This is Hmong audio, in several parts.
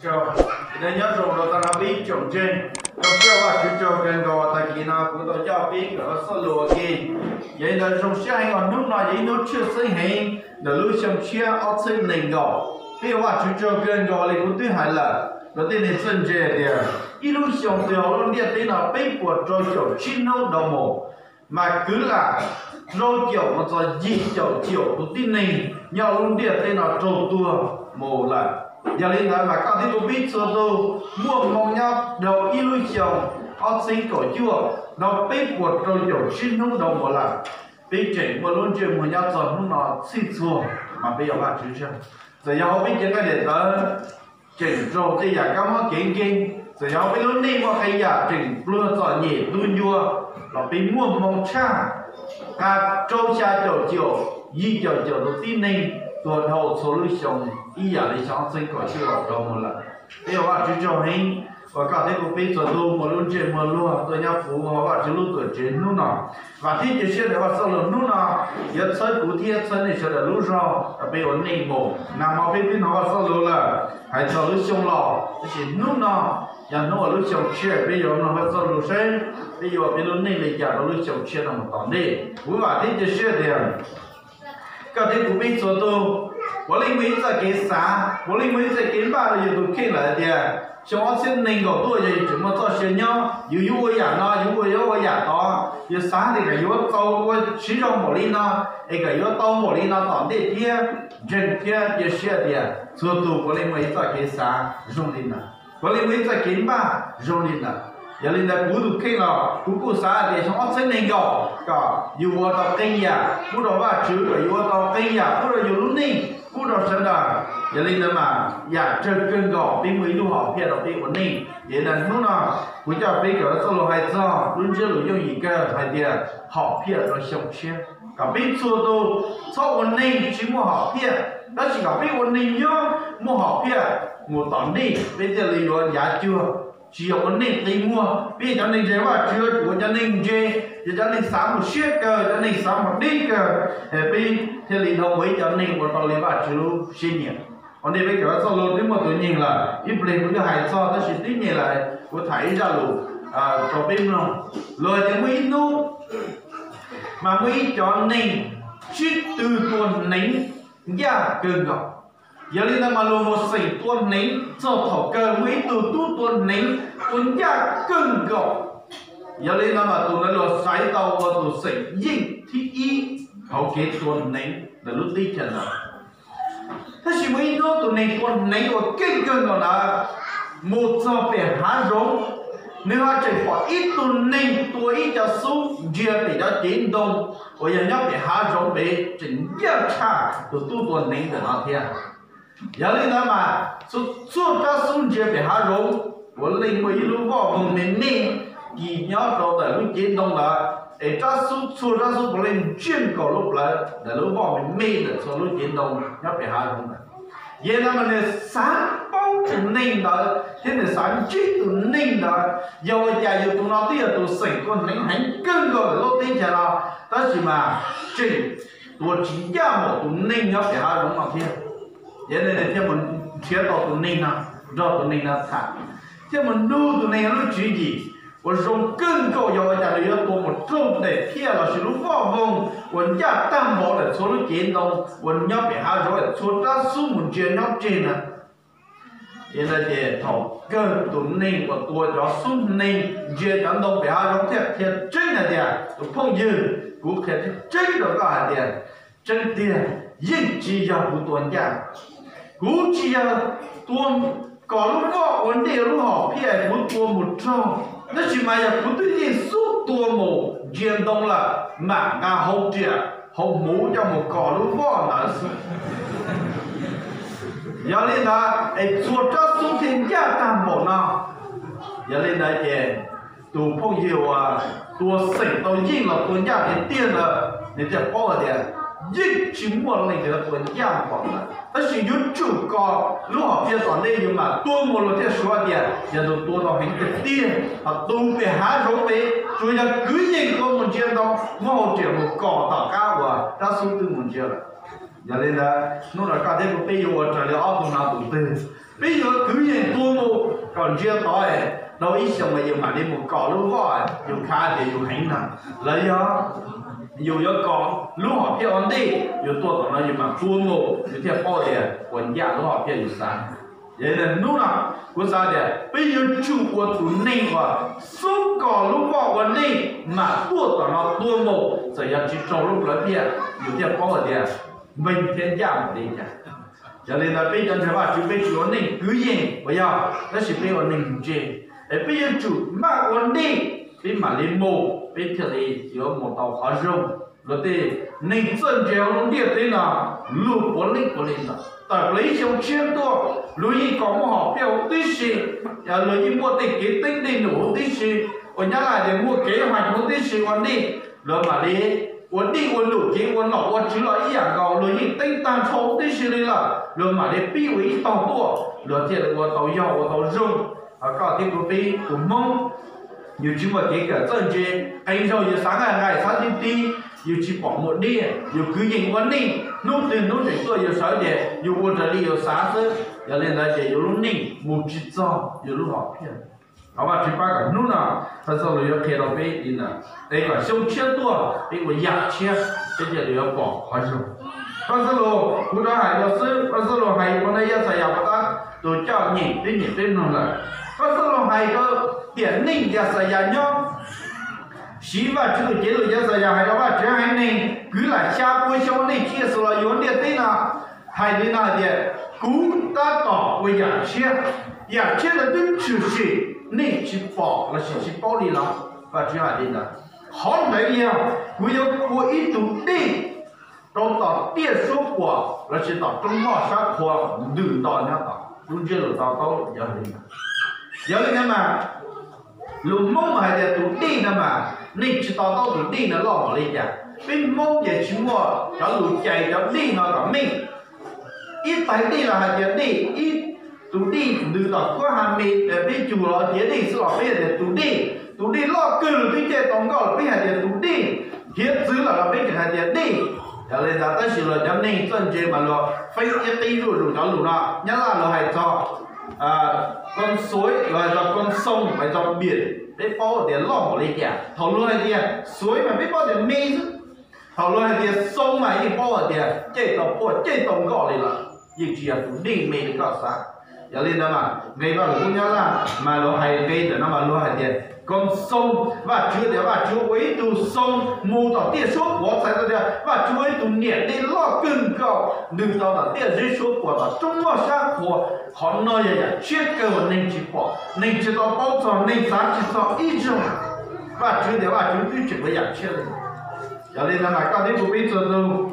Nyob zoo rau tag nrho peb tsoom ntseeg, rau siab Vajtswv tsaug kawg nkaus tag kis no kuv tau coj peb kawm Vajtswv lus ua ke. Yog li ntawd zoo siab heev os, hnub no yog ib hnub tshwj xeeb heev ntawm lub xyoo tshiab ob txhiab nees nkaum. Peb ua Vajtswv tsaug kawg nkaus li kuv twb hais lawm rau tej neeg txawj ntse tias ib lub xyoo twg hauv lub ntiaj teb no peb puas rau caum tsib hnub dhau mus, mas kwv lam rau caum mus txog yim caum caum tus tib neeg nyob lub ntiaj teb no raug tuag mus lawm. Yog li ntawd mas koj thiab kuv peb txhua tus muaj hmoo nyob dhau ib lub xyoo ob txhiab kaum cuaj dhau peb puas rau caum tsib hnub dhau mus lawm, peb tseem muaj lub ntsej muag nyob txog hnub no txhij txhua, mas peb yuav Vajtswv tsaug. Txawm yog hauv peb cev nqaij daim tawv tseem raug tej yam kab mob kev nkeeg, txawm yog hauv peb lub neej muaj qee yam tseem pluag txom nyem tu ncua, los peb muaj hmoo tshaj qas rau xya caum caum yim caum caum tus tib neeg tuag dhau txhua lub xyoo ib yam li xyoo ob txhiab kaum cuaj dhau mus lawm. Peb ua Vajtswv tsaug heev uas koj thiab kuv peb txhua tus muaj lub ntsej muag luag tuaj nyob puv hauv Vajtswv lub tuam tsev hnub no. Vam thiab cia siab tias Vajtswv lus hnub no yuav txhawb kuv thiab txhawb nej sawv daws lub zog rau peb ua neej mus. Nag hmo peb twb hnov Vajtswv lus lawm hais txog lub xyoo laus, tab sis hnub no yog hnub uas lub xyoo tshiab, peb yuav mloog Vajtswv lus seb peb yuav ua peb lub neej li cas rau lub xyoo tshiab no mus tom ntej. Kuv vam thiab cia siab tias koj thiab kuv peb txhua tus puav leej muaj ib txoj kev xav, puav leej muaj ib txoj kev npaj rau yus tus kheej lawm tias xyoo ob txhiab nees nkaum tuaj yog yus tseem muaj txoj sia nyob, yus yuav ua yam no, yus ua yuav ua yam tod, yus xav tias kom yuav tau ua siv zog npaum li no, es kom yuav tau npaum li no tom ntej thiab. Ntseeg thiab cia siab tias txhua tus puav leej muaj ib txoj kev xav zoo li ntawd, puav leej muaj ib txoj kev npaj zoo li ntawd. Yog li ntawd kuv tus kheej los kuv kuj xav tias xyoo ob txhiab nees nkaum kom yus ua tau qee yam pub rau Vajtswv, kom yus ua tau qee yam pub rau yus lub neej, pub rau sawv daws. Yog li ntawd mas yam tsawg kawg nkaus peb muaj ib lub hom phiaj rau peb ua neej. Yog li ntawd hnub no kuv coj peb kawm txoj lus hais txog lub ntsiab lus yooj yim kawg hais tias hom phiaj rau xyoo tshiab, kom peb txhua tus txhob ua neeg tsis muaj hom phiaj, tab sis kom peb ua neeg nyob muaj hom phiaj mus tom ntej, peb thiaj li yuav ncav cuag tsis yog ua neej qi muag. Peb yog cov neeg ntseeg Vajtswv yuav tsum ua cov neeg ntse, yog cov neeg xav mus siab kawg, cov neeg xav mus deb kawg, peb thiaj li dhau mus ib cov neeg ua tau li Vajtswv lub siab nyiam. Ua ntej peb kawm txoj lus twb muaj tus nyeeg lawm, ib pliag kuv yuav hais txog tab sis twb nyeeg lawm kuv tham ib zaj lus rau peb mloog. Luag tias muaj ib hnub mas muaj ib cov neeg sib tw tua hneev ncaj kawg nkaus. Yog li ntawd mas luag mus xeem tua hneev txog thaum kawg muaj ib tug tub tua hneev tua ncaj kawg nkaus. Yog li ntawd mas tus ntawd luag xaiv tau ua tus xeem yeej thib ib hauv kev tua hneev ntawm lub teb chaws ntawd. Tab sis muaj ib hnub tus neeg tua hneev uas keej kawg nkaus ntawd mus txog pem hav zoov, nws ho tseem pom ib tug neeg tua ib co xub ntsia pem cov cev ntoo uas yog nyob pem hav zoov pem tseem ncaj tshaj tus tub tua hneev ntawm no thiab. Yog li ntawd mas txhua txhua rab xub ntsia pem hav zoov puav leej muaj ib lub voj voog me me kis nyob rau ntawm lub cev ntoo ntawd, es rab xub txhua rab xub puav leej ntsiag nkaus lub plawv ntawm lub voj me me ntawm txhua lub cev ntoo nyob pem hav zoov ntawd. Yog li ntawd mas nws xav paub tus neeg ntawd thiab nws xav ntsib tus neeg ntawd, yog ua cas yus tus no twb yog tus xeem tua hneev heev kawg nkaus ntawm lub teb chaws no, tab sis mas tseem tua tsis ncaj npaum tus neeg nyob pem hav zoov no thiab. Yog li ntawd thiaj mus nrhiav tau tus neeg no, nrog tus neeg no tham, thiaj mus nug tus neeg lub tswv yim uas zoo kawg nkaus, yog ua cas nws yuav tua mus raug daim phiaj lossis lub voj voog uas ncaj tag npaum ntawm txhua lub cev ntoo uas nyob pem hav zoov, txhua rab xub mus ntsia nyob tseg na. Yog li ntawd ces thaum kawg tus neeg uas tua cov xub hneev ntsia cov ntoo pem hav zoov thiaj qhia tseeb hais tias, tus phooj ywg, kuv qhia tseeb rau koj hais tias, tseeb tiag, yeej tsis yog kuv tua ncaj. Kuv tsis yog tua kom lub voj ua ntej lub hom phiaj kuv tua mus raug, tab sis mas yog kuv twb yeej xub tua mus ntsia ntoo lawm, mam nqa hauv riam hauv hmuv coj mus kom lub voj ntawd xwb. Yog li ntawd es txhua rab xub thiaj ncaj tag npaum no. Yog li ntawd ces tus phooj ywg uas tua xeem tau yeej los tua ncaj tiag tiag ntawd, nws thiaj paub hais tias yeej tsis muaj leej twg tua ncaj npaum ntawd, tab sis yuav tsum kom lub hom phiaj tom ntej yus mam tua mus los thiaj suav tias yog tus tua tau heev tiag tiag. Ho tus pem hav zoov pem tsuas yog kwv yees tua mus ntsia ntoo, muab hauv riam mus kom tom qab uas rab xub twb mus ntsia lawm. Yog li ntawd hnub no koj thiab kuv peb yuav ua raws li ob tug no tus twg? Peb yuav kwv yees tua mus kom ntsia tod, dhau ib xyoos yus mam li mus kom lub voj yus khav tias yus heev na, los yog yus yuav kom lub hom phiaj ua ntej, yus tuaj tom no yus mam tua mus yus thiaj paub tias puas ncaj lub hom phiaj yus xav. Yog li hnub no kuv xav tias peb yuav tsum ua tus neeg uas xub kom lub voj ua ntej mam tuaj tom no tua mus, txawm yog tsis raug lub plawv phiaj yus thiaj paub hais tias npeeg thiab ncaj npaum li cas. Yog li ntawd peb cov ntseeg Vajtswv peb tsis ua neej kwv yees uas yog, tab sis peb ua neeg ntse, es peb yuav tsum maj ua ntej peb mam li mus peb thiaj li yuav mus tau qhov zoo. Luag tej neeg txawj ntse hauv lub ntiaj teb no luag puav leej puav leej ntawd tawm plaws ib xyoo tshiab tuaj luag yeej kom muaj hom phiaj huv tib si, luag yeej muaj tej kev teeb dej num huv tib si, uas nyab laj tias muaj kev hais huv tib si ua ntej, luag mam li ua dej ua num kev ua nom ua tswv los ib yam nkaus luag yeej teeb tag nrho huv tib si li lawm luag mam li pib ua ib tog tuaj luag thiaj li ua tau yog ua tau zoo. Ho koj thiab kuv peb tus Hmoob yus tsis muaj kev kawm txawj ntse, qee zaug yus xav nqaij nqaij xav tib tib, yus tsis pom muaj dej, yus kwv yees ua neej hnub twg hnub tseem tuaj yus sawv ces yus ua raws li yus xav xwb, yog li ntawd ces yus lub neej mus tsis txog yus lub hom phiaj. Thov Vajtswv pab kom hnub no Paj Xab Lus yuav qhia rau peb li ntawd, es kom xyoo tshiab tuaj peb ua yam tshiab peb thiaj li yuav pom qhov zoo. Paj Xab Lus, kuv rov hais rau xwb, Paj Xab Lus hais ua ntej Yaxayas puas tab tus coj nyeem peb nyeem peb mloog lawm. Paj Xab Lus hais rau tiam neej Yaxayas nyob, siv Vajtswv tus cev lus Yaxayas hais rau Vajtswv haiv neeg kwv lam xya pua xyoo nej tsis ua txhaum los yuav ntiaj teb no, hais li no hais tias, kuv tab tom ua yam tshiab, yam tshiab ntawd twb tshwm sim nej tsis pom lossis tsis paub li los? Vajtswv hais li ntawd. Qhov ntawd yog kuv yuav ua ib tug dej rau tom tiaj suab puam lossis tom roob moj sab qhua ntws nto nyob tod. Lub ntsiab lus to taub yog li ntawd. Yog li ntawd mas lus Hmoob mas hais tias tus dej no mas nej tsis to taub tus dej no loj npaum li cas. Peb Hmoob ces tsis muaj cov lus cais cov dej no kom meej. Ib tais dej los hais tias dej, ib tus dej ntws tom kuab ha me, peb cug los tiav dej xwb los peb hais tias tus dej, tus dej loj kawg los twb caij tau nkoj los peb hais tias tus dej, hiav txwv lawm los peb tseem hais tias dej. Yog li ntawd tab sis los cov neeg txawj ntse mas luag feeb ib qib zuj zus cov lus no. Nyab Laj luag hais txog con suối, luag hais txog con sông, hais txog biển, peb paub tias loj npaum li cas. Thaum luag hais tias suối mas peb paub tias me xwb. Thaum luag hais tias sông mas yeej paub hais tias caij tau puaj caij tau nkoj li lawm, yeej tsis yog tus dej me li koj xav. Yog li ntawd mas nqe Vaj Lus Kub Nyab Laj mas luag hais nqe ntawm no mas luag hais tias con sông, Vajtswv tias Vajtswv ua ib tug xoo mus tom tiaj suab puam, txhais tau tias Vajtswv ua ib tug niam dej loj kawg nkaus ntws tau tom tiaj zeb suab puam tom roob moj sab qhua. Qhov no yog yam tshiab kawg uas neeg tsis pom, neeg tsis tau paub txog, neeg xav tsis txog ib zaug. Vajtswv tias Vajtswv twb tseem ua yam tshiab li. Yog li ntawd mas koj thiab kuv peb txhua tus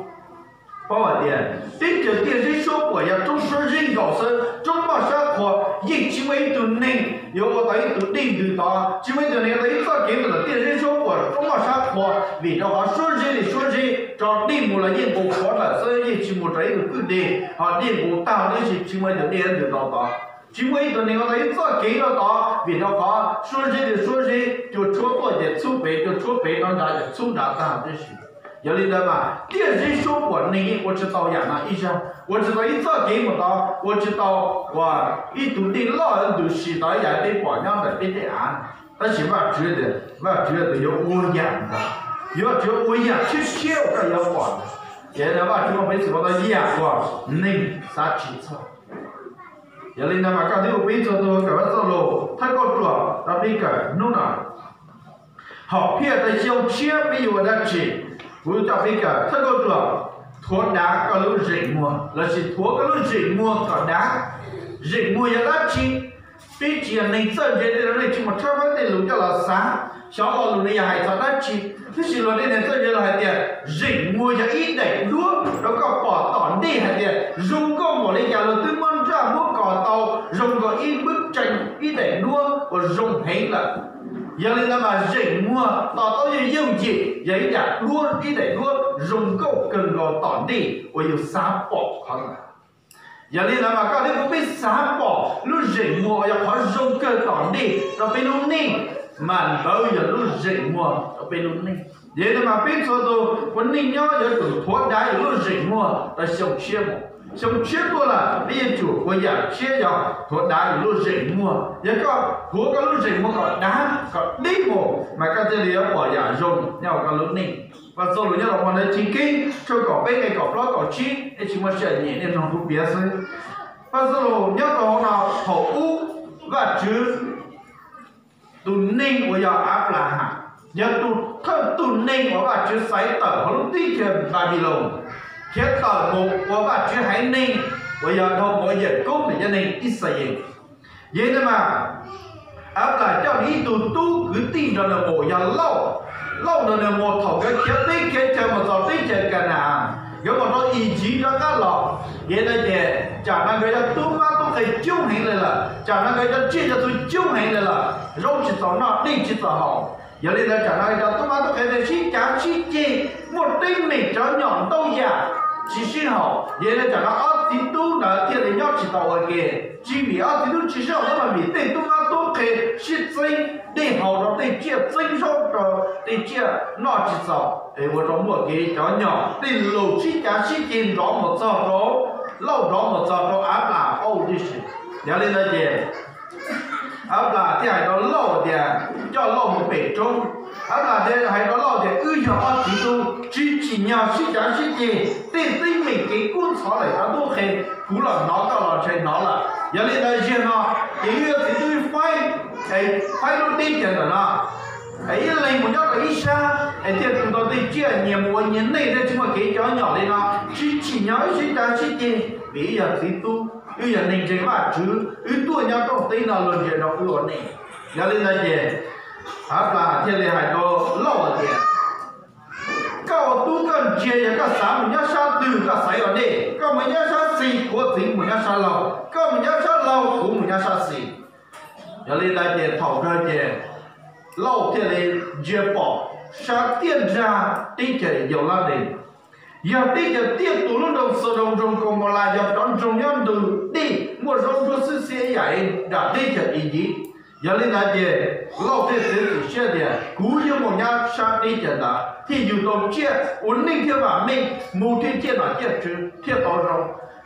paub hais tias teb chaws tiaj zeb suab puam yog roob suab zeb nkaus xwb, roob moj sab qhua, yeej tsis muaj ib tug neeg yuav ua tau ib tug dej ntws tod, tsis muaj ib tug neeg ua tau ib txoj kev mus tom tiaj zeb suab puam roob moj sab qhua, vim rau qhov suab zeb li suab zeb, tso dej mus los yeej nqus qhuav lawm xwb, yeej tsis mus rau ib tug kwj deg, ho dej nqus tag huv tib si, tsis muaj ib tug dej ntws tau tod. Tsis muaj ib tug neeg ua tau ib txoj kev rau tod, vim rau qhov suab zeb li suab zeb, cua tshuab tuaj ces txhub pem, cua tshuab pem rau nrad ces txhub nrad tag huv tib si. Yog li ntawd mas tiaj zeb suab puam neeg yeej ua tsis tau yam no ib zaug, ua tsis tau ib txoj kev mus tod, ua tsis tau ua ib tug dej loj ntws si tau ib yam peb pom nyob ntawm peb tej av. Tab sis Vajtswv tias Vajtswv tus yuav ua yam ntawd, yuav Vajtswv ua yam tshiab tshiab uas koj yuav pom ntawd. Ces Vajtswv muab peb txhua tus tau yam uas neeg xav tsis txog. Yog li ntawd mas koj thiab kuv peb txhua tus kawm Vaj Xab Lus thawj kauj ruam rau peb kawm hnub no. Hom phiaj rau xyoo tshiab peb yuav ua dab tsi? Kuv coj peb kawm thawj kauj ruam, thuav dav koj lub zeem muag lossis thuav koj lub zeem muag kom dav. Zeem muag yog dab tsi? Peb tsis yog neeg txawj ntse, tej zaum nej tsis mus tshawb fawb tej lus coj los xav, xyov lo lus no yog hais txog dab tsi. Tab sis luag tej neeg txawj ntse los hais tias zeem muag yog ib daim duab rau koj pom tom ntej hais tias zoo nkauj npaum li cas, luag twb muab nraj muab kos tau zoo nkaus ib npwb tsees, ib daim duab uas zoo heev lawm. Yog li ntawd mas zeem muag to taub yooj yooj yim yog ib yam duab, ib daim duab zoo nkauj kawg nkaus tom ntej uas yus xav pom qhov ntawd. Yog li ntawd mas koj thiab kuv peb xav pom lub zeem muag uas yog qhov zoo kawg tom ntej rau peb lub neej, mas ntawd yog lub zeem muag rau peb lub neej. Yog li ntawd mas peb txhua tus ua neej nyob yuav tsum thuav dav yus lub zeem muag rau xyoo tshiab mus. Xyoo tshiab tuaj lawm, peb yuav tsum ua yam tshiab yog thuav dav yus lub zeem muag. Yog koj thuav koj lub zeem muag kom dav kom dib mus mas koj thiaj li yuav pom yam zoo nyob hauv koj lub neej. Vaj Xab Lus nyob rau hauv Ntawv Chiv Keeb tshooj kaum peb nqe kaum plaub kaum tsib, nej tsis muaj sij hawm nyeem nej mloog kuv piav xwb. Vaj Xab Lus nyob rau hauv no, thaum ub Vajtswv tus neeg uas yog Anplaham yog tus thawj tus neeg uas Vajtswv xaiv tawm hauv lub teb chaws Npanpiloos, khiav tawm mus ua Vajtswv haiv neeg uas yog dhau mus ua yawm koob ntawm cov neeg Yixalayees. Yog li ntawd mas Anplaham coj nws ib tug tub kwv tij nrog nws mus yog Lauj. Lauj nrog nws mus thaum nkawd khiav teb khiav chaw mus txog teb chaws Ka na-as, nkawd mus rau Iziv rov qab los. Yog li ntawd ces tsam no nkawd cov tub mab tub qhe coob heev li lawm, tsam no nkawd cov tsiaj cov txhu coob heev li lawm, zaub tsis txaus noj dej tsis txaus haus. Yog li ntawd tsam no cov tub mab tub qhe thiaj sib cav sib ceg, muaj teeb meem cov nyom ntau yam tsis sib haum. Yog li ntawd tsam no ob txiv tub ntawd thiaj li nyob tsis tau ua ke, tsis vim ob txiv tub tsis sib haum, mas vim tej tub mab tub qhe sib txeeb dej haus rau tej tsiaj, txeeb zaub rau tej tsiaj, noj tsis txaus es ua rau muaj kev cov nyom, tej lus sib cav sib ceg nrov mus txog rau Lauj, nrov mus txog rau Anplaham paub tib si. Yog li ntawd ces Anplaham thiaj hais rau Lauj tias, coj Lauj mus pem roob. Anplaham thiaj hais rau Lauj tias, wb yog ob txiv tub tsis tsim nyog sib cav sib ceg, tej teeb meem kev kub ntxhov lawm cov tub qhe, kuv los hnov koj los ntshe hnov lawm. Yog li ntawd zaum no ces wb yog txiv tub faib, faib lub teb chaws ntawm no es ib leeg mus nyob rau ib sab es thiaj tu tau tej tsiaj, nyias mus ua nyias neej thiaj tsis muaj kev cov nyom li no. Tsis tsim nyog wb sib cav sib ceg, vim wb yog txiv tub, wb yog neeg ntseeg Vajtswv, wb tuaj nyob rooj teb no luag ntsia rau wb ua neej. Yog li ntawd ces Anplaham thiaj li hais rau Lauj hais tias, koj ua tub koj ntsia yog koj xav mus nyob sab twg koj xaiv ua ntej, koj mus nyob sab xis kuv txiv mus nyob sab laug, koj mus nyob sab laug kuv mus nyob sab xis. Yog li ntawd ces thaum kawg ces Lauj thiaj li ntsia pom sab tiaj nrag teb chaws Yauladees, yog teb chaws tiaj tus lub nroog Xaudoos, nroog Kaumaulas, yog cov nroog nyob ntug dej muaj zaub ntsuab xwb xiab ib yam nram teb chaws Iziv. Yog li ntawd ces Lauj thiaj txiav txim siab tias kuv yuav mus nyob sab teb chaws ntawd thiaj yug tau tsiaj ua neej thiaj vam meej, mus thiaj ciaj nom ciaj tswv thiaj tau zoo.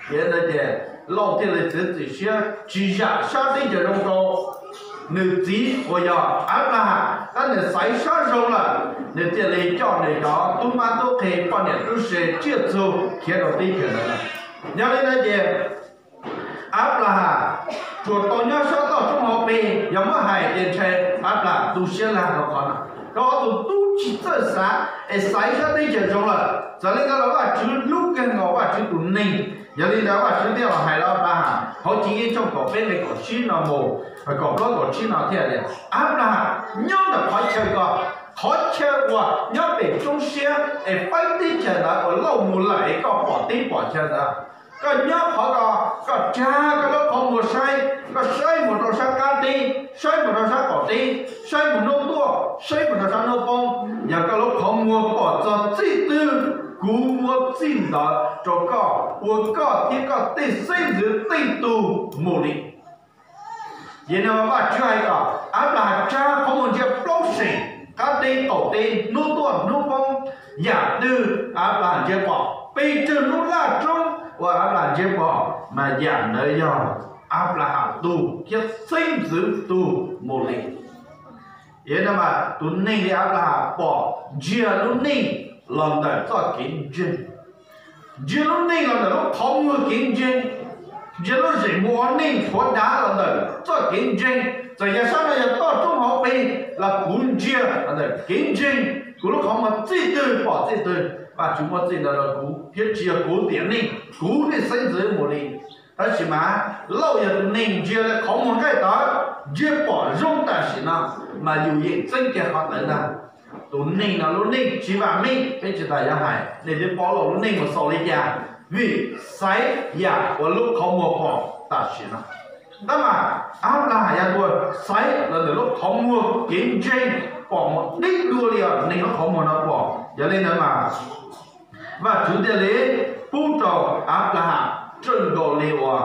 Yog li ntawd ces Lauj thiaj li txiav txim siab tsis zam sab teb chaws zoo rau nws txiv uas yog Anplaham, tab nws xaiv sab zoo lawm, nws thiaj li coj nws cov tub mab tub qhe poj niam tub se tsiaj txhu khiav rau teb chaws ntawd lawm. Yog li ntawd ces Anplaham tsuas tau nyob sab toj roob hauv pes, yog muab hais ces ntshe Anplaham tu siab lag rau qhov no, rau qhov tus tub tsis txawj xav es xaiv sab teb chaws zoo lawm. Txawm li ntawd los Vajtswv hlub kawg nkaus Vajtswv tus neeg. Yog li ntawd Vajtswv thiaj los hais rau Anplaham hauv Chiv Keeb tshooj kaum peb nqe kaum tsib no mus, kaum plaub kaum tsib no thiaj tias, Anplaham, nyob ntawm qhov chaw ko, qhov chaw uas nyob pem roob siab es faib teb chaws ntawd uas Lauj mus lawm es koj pom teb pom chaw ntawd, koj nyob qhov ko, koj tsa koj lub qhov muag saib, koj saib mus rau sab qab teb, saib mus rau sab qaum teb, saib mus hnub tuaj, saib mus rau sab hnub poob. Yog koj lub qhov muag pom txog txij twg, kuv muab txij ntawd rau koj ua koj thiab koj tej xeeb ntxwv tej tug mus li. Yog li no Vajtswv hais kom Anplaham tsa qhov muag ntsia plaub seem, qab teb qaum teb, hnub tuaj hnub poob, yam twg Anplaham ntsia pom, pes tsawg lub laj roob uas Anplaham ntsia pom mas yam ntawd yog Anplaham tug thiab xeeb ntxwv tug mus li. Yog li no mas tus neeg li Anplaham pom ntsia lub neej los ntawm txoj kev ntseeg, ntsia lub neej los ntawm lub qhov muag kev ntseeg, ntsia lub zeem muag ua neej thuav dav los ntawm txoj kev ntseeg. Txawm yog sab no yog toj roob hauv pes los kuv ntsia los ntawm kev ntseeg, kuv lub qhov muag txij twg pom txij twg, Vajtswv muab txij ntawd rau kuv thiab tsis yog kuv tiam neej, kuv tej xeeb ntxwv mus li. Tab sis mas Lauj yog tus neeg ntsia qhov muag nqaij tawv, ntsia pom zoo tam sim no, mas yus yeej txeeb kiag qhov ntawd ntag. Tus neeg no lub neej tsis vam meej, peb tsis tas yuav hais nej twb paub Lauj lub neej mus xaus li cas, vim xaiv yam uas lub qhov muag pom tam sim no. Tab mas Anplaham yog tus xaiv los ntawm lub qhov muag kev ntseeg pom mus deb dua li os, neeg lub qhov muag no pom. Yog li ntawd mas Vajtswv thiaj li pub rau Anplaham raws nkaus li uas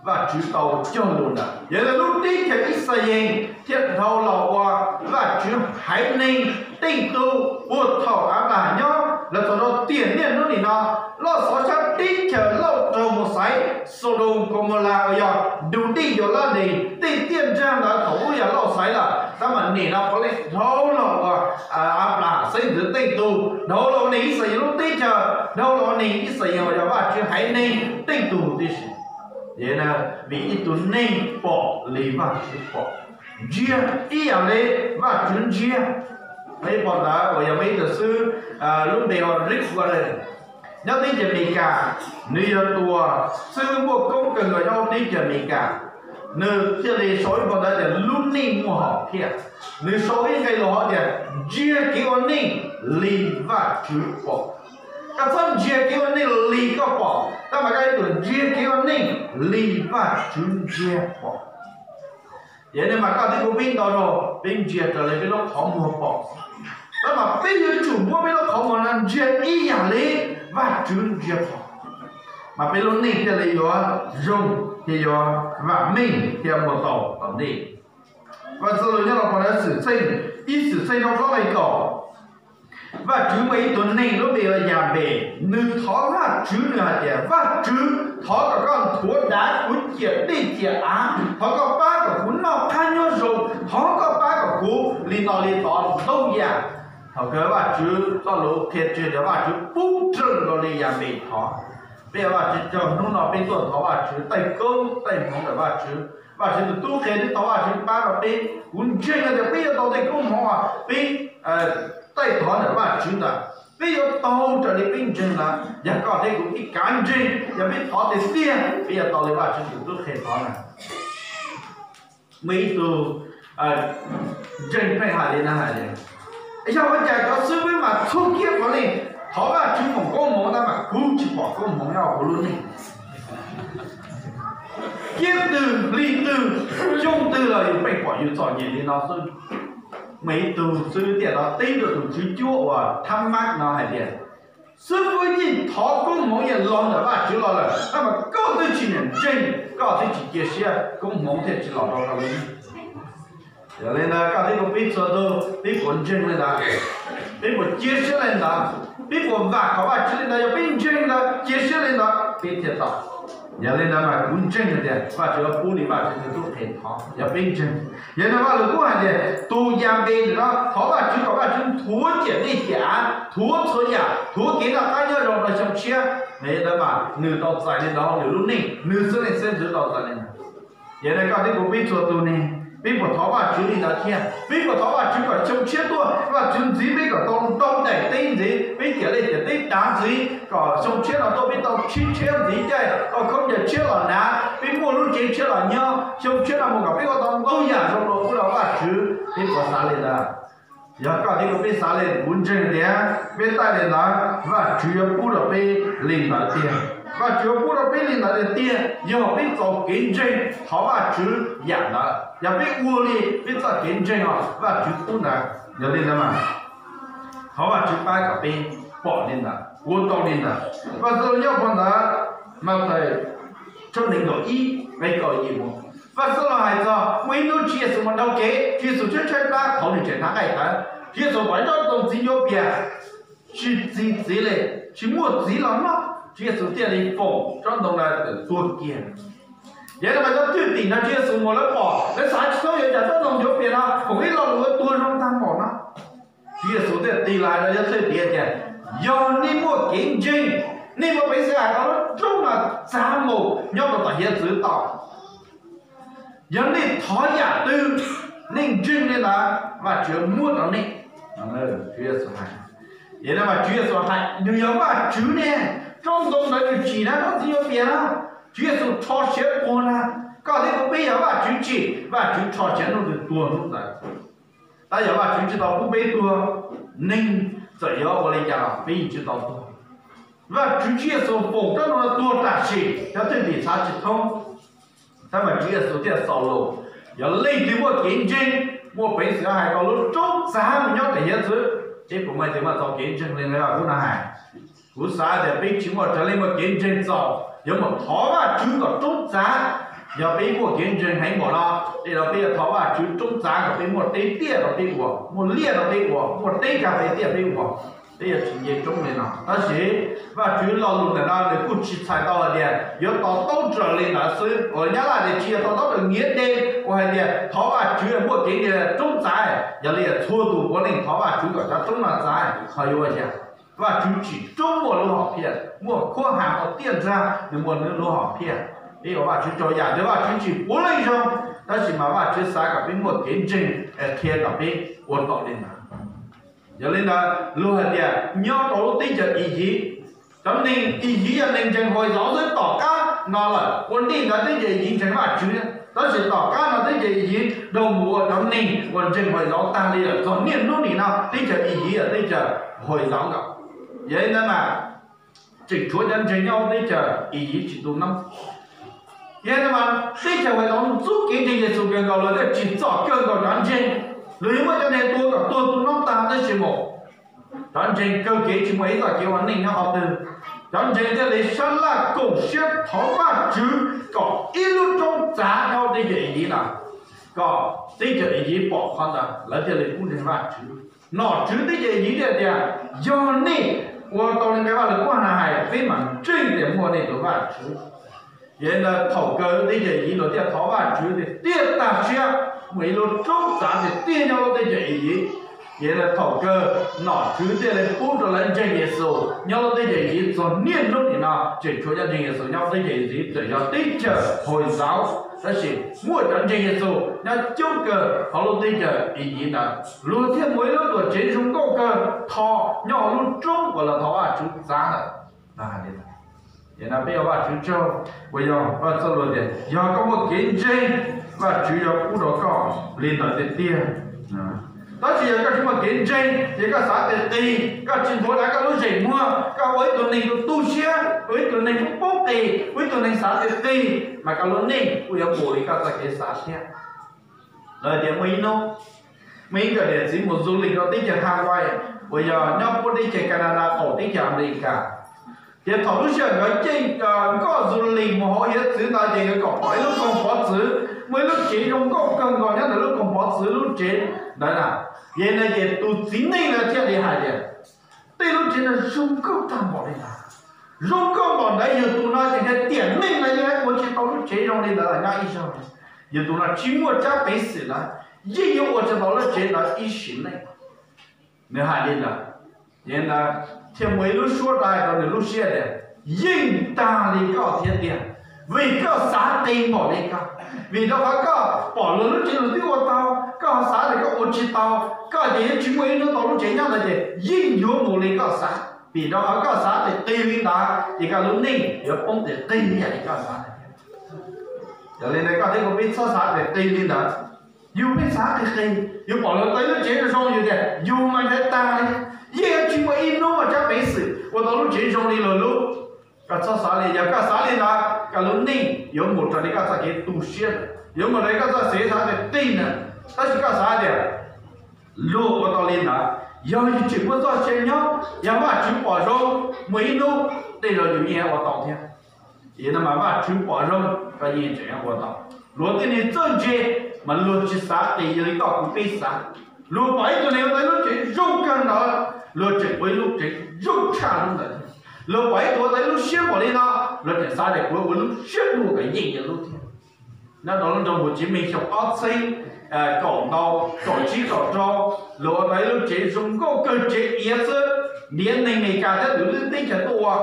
Vajtswv tau cog lus ntawd. Yog li lub teb chaws Yixalayees thiaj dhau los ua Vajtswv haiv neeg tej tug puag thaum Anplaham nyob los txog rau tiam niaj hnub nim no. Lauj xov sab teb chaws Lauj raug mus xaiv Sodom Komoras uas yog nrug dej yuav lab ntees tej tiaj nrag ntawd thaum ub yog loj xaiv lawm, tab mas nim no puav leej dhau los ua Anplaham xeeb ntxwv teej tug, dhau los ua neeg Yixalayees lub teb chaws, dhau los ua neeg Yixalayees uas yog Vajtswv haiv neeg teej tug tib si. Vim ib tug neeg pom li Vajtswv pom, ntsia ib yam li Vajtswv ntsia. Peb pom ntawd uas yog muaj ib tug xib hwb lub npe hu ua Rick Warren, nyob teb chaws Amelikas, nws yog tus xib hwb muaj koob kawg nkaus nyob teb chaws Amelikas. Nws thiaj li sau ib phau ntawv tias Lub Neej Muaj Hom Phiaj. Nws sau ib nqe lus hais tias, Ntsia kev ua neej li Vajtswv pom. Koj txhob ntsia kev ua neej li koj pom, tab mas koj yuav tsum ntsia kev ua neej li Vajtswv ntsia pom. Yog li mas koj thiab kuv peb ntau zaus peb ntsia raws li peb lub qhov muag pom, tab mas peb yuav tsum muab peb lub qhov muag no ntsia ib yam li Vajtswv ntsia pom, mas peb lub neej thiaj li yuav zoo, thiaj yuav vam meej thiab muaj tau tom ntej. Vaj Ntxwg Lus nyob rau phau ntawv Xwmtxheej, ib Xwmtxheej rau plaub nqe kaum, Vajtswv muaj ib tug neeg lub npe hu ua Yabes, nws thov Vajtswv, nws hais tias, Vajtswv, thov kom koj nthuav dav kuv ciam dej ciam av, thov koj pab kom kuv noj qab nyob zoo, thov koj pab kom kuv li no li tod ntau yam. Thaum kawg Vajtswv txoj lus qhia tseg tias Vajtswv pub raws nkaus li Yabes thov. Peb Vajtswv cov hnub no peb tuaj thov Vajtswv, taij koob taij hmoov ntawm Vajtswv, Vajtswv tus tub qhia peb, thov Vajtswv pab rau peb. Kuv ntseeg tias peb yuav tau tej koob hmoov uas peb taij thov ntawm Vajtswv ntawd, peb yuav tau raws li peb ntseeg ntawd. Yog koj thiab kuv peb kav ntseeg, yog peb thov tiag tiag, peb yuav tau li Vajtswv tus tub qhia thov na. Muaj ib tug ntseeg pheej hais li no hais tias, Yog ua cas cov xib hwb mas txhua kiab puav leej thov Vajtswv foom koob hmoov tab mas kuv tsis pom koob hmoov nyob kuv lub neej. Kiab twg hli twg xyoo twg los yus pheej pom yus txom nyem li no xwb. Muaj ib tug xib hwb thiaj teb rau tus tswv cuab uas Thab Mab no hais tias, Xib hwb yeej thov koob hmoov yeej los ntawm Vajtswv los lawm, tab mas koj twb tsis niam ntseeg, koj twb tsis cia siab, koob hmoov thiaj tsis los rau koj lub neej. Yog li ntawd koj thiab kuv peb txhua tus peb puas ntseeg li ntawd? Peb puas cia siab li ntawd? Peb puas vam khom Vajtswv li ntawd? Yog peb ntseeg ntawd, cia siab li ntawd, peb thiaj tau. Yog li ntawd mas kuv ntseeg tias Vajtswv yuav pub li Vajtswv tus tub qhia thov, yog peb ntseeg. Yog li ntawd Vaj Lus Kub hais tias tus Yabes no thov Vajtswv kom Vajtswv nthuav ciam dej ciam av, nthuav txhua yam, nthuav kev noj qab nyob zoo rau xyoo tshiab. Yog li ntawd mas nws tau txais li ntawd hauv nws lub neej, nws xwb leej xwb ntxwv tau txais li ntawd. Yog li koj thiab kuv peb txhua tus ne, peb puas thov Vajtswv li ntawd thiab? Peb puas thov Vajtswv kom xyoo tshiab tuaj Vajtswv ntxiv peb kom tau ntau daim teb ntxiv, peb ciam dej ciam teb dav ntxiv, kom xyoo tshiab no tuaj peb tau tsheb tshiab ntxiv caij, tau khaub ncaws tshiab los hnav, peb muaj lub tsev tshiab los nyob, xyoo tshiab no mus kom peb ua tau ntau yam zoo rau ub rau Vajtswv. Peb puas xav li ntawd? Yog koj thiab kuv peb xav li, kuv ntseeg tias peb taij li ntawd Vajtswv yuav pub rau peb li ntawd tiag. Vajtswv yuav pub rau peb li ntawd tiag tiag yog peb txo kev ntseeg thov Vajtswv yam ntawd. Yog peb ua li peb txoj kev ntseeg os Vajtswv pub ntawd. Yog li ntawd mas thov Vajtswv pab kom peb pom li ntawd, ua tau li ntawd. Vaj Ntxwg Lus nyob phau ntawv Mathais tshooj nees nkaum ib nqe kaum yim mus, Vaj Ntxwg Lus hais txog muaj ib hnub Tswv Yexus mus dhau kev, Tswv Yexus tshaib tshaib plab thaum nws tseem hnav nqaij tawv, Tswv Yexus pom ib tsob ntoo txiv yuav pias tsis txi txiv li, tsis muaj txiv los noj, Tswv Yexus thiaj li foom tsob ntoo ntawd kom tuag kiag. Yog li ntawd cov thwj tim nrog Tswv Yexus mus lawv pom lawv xav tsis thoob yuav cas tsob ntoo yuav pias no foom ib lo lus tuag zoo tag npaum no. Tswv Yexus thiaj tig los hais rau cov thwj tim tias, yog nej muaj kev ntseeg, nej muaj peev xwm hais kom lub roob no txav mus nyob rau tom hiav txwv tod. Yog nej thov yam twg, nej ntseeg li ntawd Vajtswv muab rau nej. Tswv Yexus hais, yog li mas Tswv Yexus hais nws yog Vajtswv ne, tsob ntoo ntawd nws tsim na, tsob ntoo yuav pias na, Tswv Yexus rho siav tuag na. Koj thiab kuv peb yog Vajtswv tsim, Vajtswv rho siav hnub twg tuag hnub ntawd. Tab yog Vajtswv tsis tau pub peb tuag, neeg txawm yuav ua li cas los peb yeej tsis tau tuag. Vajtswv Tswv Yexus foom tsob ntoo no tuag tam sim, cov thwj tim xav tsis thoob. Tab mas Tswv Yexus thiaj xaus lus, yog leej twg muaj kev ntseeg, muaj peev xwm hais kom lub roob txav mus nyob tom hiav txwv, peb puas muaj leej twg muaj txoj kev ntseeg li ntawd kuv no hais? Kuv xav tias peb tsis muaj raws leej muaj kev ntseeg txaus yuav mus thov Vajtswv kom roob txav. Yog peb muaj kev ntseeg heev npaum no, tej zaum peb yuav thov Vajtswv roob txav kom peb muaj teb tiaj rau peb ua, muaj liaj rau peb ua, muaj teb kag peb tiaj peb ua. Peb yuav tsis nce roob li no. Tab sis Vajtswv lo lus ntawm no nws kuj tsis txhais tau hais tias yuav to taub raws li ntawd xwb. Uas Nyab Laj tias tsis yog to taub raws nghĩa đen uas hais tias thov Vajtswv muaj kev nce roob txav. Yog li txhua tus puav leej thov Vajtswv kom cov roob no txav, ho yuav ua cas? Vajtswv tsim roob muaj lub hom phiaj, muaj khuab has ua tiaj nrag, nws muaj nws lub hom phiaj. Peb ua Vajtswv tsaug yam twg Vajtswv tsis puav leej zoo, tab sis mas Vajtswv xav kom peb muaj kev ntseeg qhia kom peb ua tau li ntawd. Yog li ntawd luag hais tias nyob rau lub teb chaws Iziv, cov neeg Iziv yog neeg ntseeg Hais Zauv xwb. Tom qab no lawm ua ntej ntawd teb chaws Iziv ntseeg Vajtswv, tab sis tom qab no teb chaws Iziv dhau mus ua cov neeg uas ntseeg Hais Zauv tag li lawm. Txog niaj hnub nim no teb chaws Iziv yog teb chaws Hais Zauv nkaus. Yog li ntawd mas tseem tshuav cov ntseeg nyob teb chaws Iziv tsis tu noob. Yog li ntawd mas teb chaws Hais Zauv ntxub kev ntseeg Yexus kawg nkaus, luag thiaj tsim txom kawg nkaus cov ntseeg. Luag yuav muab cov neeg tua kom tuag tu noob tag tab sis mas cov ntseeg kawg kev tsis muaj ib txoj kev ua neej nyob qhov twg. Cov ntseeg thiaj li sab laj koom siab thov Vajtswv kom ib lub roob txav nyob teb chaws Iziv no, kom teb chaws Iziv pom qhov ntawd lawv thiaj li pub ntseeg Vajtswv. Nom tswv teb chaws Iziv thiaj tias, yog nej ua tau li nqe Vaj Lug Kub hais, peb mam ntseeg tias muaj nej tus Vajtswv. Yog li ntawd thaum kawg teb chaws Iziv luag thiaj thov Vajtswv tiag tiag tag siab, muaj ib lub roob txav tiag tiag nyob lub teb chaws Iziv. Yog li ntawd thaum kawg nom tswv thiaj li pub rau lawv ntseeg Yexus nyob lub teb chaws Iziv. Txog niaj hnub nim no tseem tshuav cov ntseeg Yexus nyob lub teb chaws Iziv, txawm yog teb chaws Hais Zauv tab sis muaj cov ntseeg Yexus nyob coob kawg hauv lub teb chaws Iziv ntawd. Luag thiaj muaj ib lub tuam tsev zoo nkauj kawg tho nyob hauv lub roob uas luag thov Vajtswv txav lawm. Ces no peb ua Vajtswv tsaug, uas yog Vaj Txwj Laug tias yog koj muaj kev ntseeg, Vajtswv yuav pub rau koj li ntawd tiag tiag. Tab sis yog koj tsis muaj kev ntseeg ces koj xav qis qis, koj tsis nthuav dav koj lub zeem muag, koj ua ib tug neeg tu tu siab, ua ib tug neeg poob qis, ua ib tug neeg xav qis qis, mas koj lub neej kuj yuav mus li koj txoj kev xav thiab. Lawv tias muaj ib hnub, muaj ib nkawm niam txiv mus du lịch rau teb chaws Hawaii, uas yog nyob puab teb chaws Canada qaum teb chaws Amelikas. Ces thaum lub sij hawm nkawd caij nkoj du lịch mus hauv hiav txwv ntawd ces nkawd kom pom ib lub koog pov txwv, muaj ib lub tsev zoo nkauj kawg nkaus nyob ntawm lub koog pov txwv lub tsev ntawd na. Yog li ntawd ces tus txiv neej ntawd thiaj li hais tias, tej lub tsev no zoo nkauj tag npaum li ntawd, zoo nkauj npaum ntawd, yus tus no ces tiam neej no yeej ua tsis tau lub tsev zoo li ntawd los nyob ib zaug. Yus tus no tsis muaj tsab peev xwm lawm, yeej yuav ua tsis tau lub tsev ntawd ib sim neej. Nws hais li ntawd, yog li ntawd thiaj muaj ib lub suab dai rau nws lub siab tias, yeej tag li koj thiab tiag, vim koj xav qis npaum li koj, vim rau qhov koj pom luag lub tsev luag twb ua tau, koj xav tias koj ua tsis tau, koj ces yuav tsis muaj ib hnub tau lub tsev nyob ntawd ces yeej yuav mus li koj xav, vim rau qhov koj xav tias qis li ntawd ces koj lub neej yuav poob tias qis ib yam li koj xav ntawd thiab. Yog li ntawd koj thiab kuv peb txhob xav tias qis li ntawd. Yus pheej xav qis qis, yus pom luag tau ib lub tsev zoo zoo yus tias yus mas ntshe tag li, yeej yuav tsis muaj ib hnub muaj tsab peev xwm ua tau lub tsev zoo li luag lub. Koj txhob xav li, yog koj xav li ntawd koj lub neej yuav mus raws li koj txoj kev tu siab, yuav mus raws li koj txoj kev xav tias qis na. Tab sis koj xav tias luag ua tau li ntawd, yog yus tseem muaj txoj sia nyob, yog Vajtswv pom zoo, muaj ib hnub tej zaum yus yeej ua tau thiab. Yog no mas Vajtswv pom zoo, koj yeej tseem ua tau. Luag tej neeg txawj ntse mas luag tsis xav qis li koj kuv peb xav. Luag pom ib tug neeg ua tau ib lub tsev zoo kawg ntawd, luag tseem ua ib lub tsev zoo tshaj lub ntawd. Luag pom ib tug ua tau ib lub siab npaum li no, luag tseem xav tias kuv ua lub siab dua kom yeej li lub thiab. Nyob rau lub nroog Hồ Chí Minh xyoo ob txhiab kaum ntau, kaum tsib kaum rau, luag ua tau ib lub tsev zoo nkauj kawg, tsev iav xwb. Niam neeg Amelikas thiab lwm lub teb chaws tuaj ua,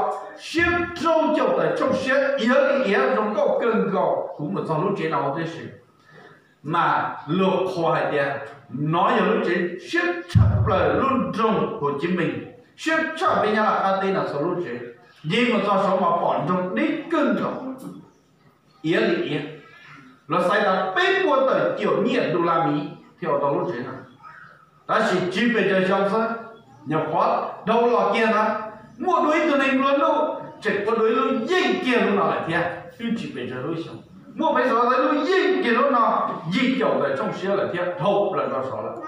siab rau caum tawm tshooj siab, iav li iav zoo nkauj kawg nkaus. Kuv mus txog lub tsev no huv tib si, mas luag qhuas hais tias nov yog lub tsev siab tshaj plaws lub nroog Hồ Chí Minh, siab tshaj peb Nyab Laj qab teb no txhua lub tsev. Yeej mus txog saud mas pom nroog deb kawg nkaus, iav li iav. Luag xaiv tau peb puas tawm caum nyiaj đô la Mỹ thiaj ua tau lub tsev no. Tab sis tsis pes tsawg xyoo xwb, nyuam qhuav dhau los kiag ntawd, muaj dua ib tug neeg nplua nuj tseem ua dua ib lub yeej kiag lub no lawm thiab, twb tsis pes tsawg lub xyoo. Muaj peev xwm ua tau ib lub yeej kiag lub no, yim caum tawm tshooj siab lawm thiab, dhau plaws rau saud lawm.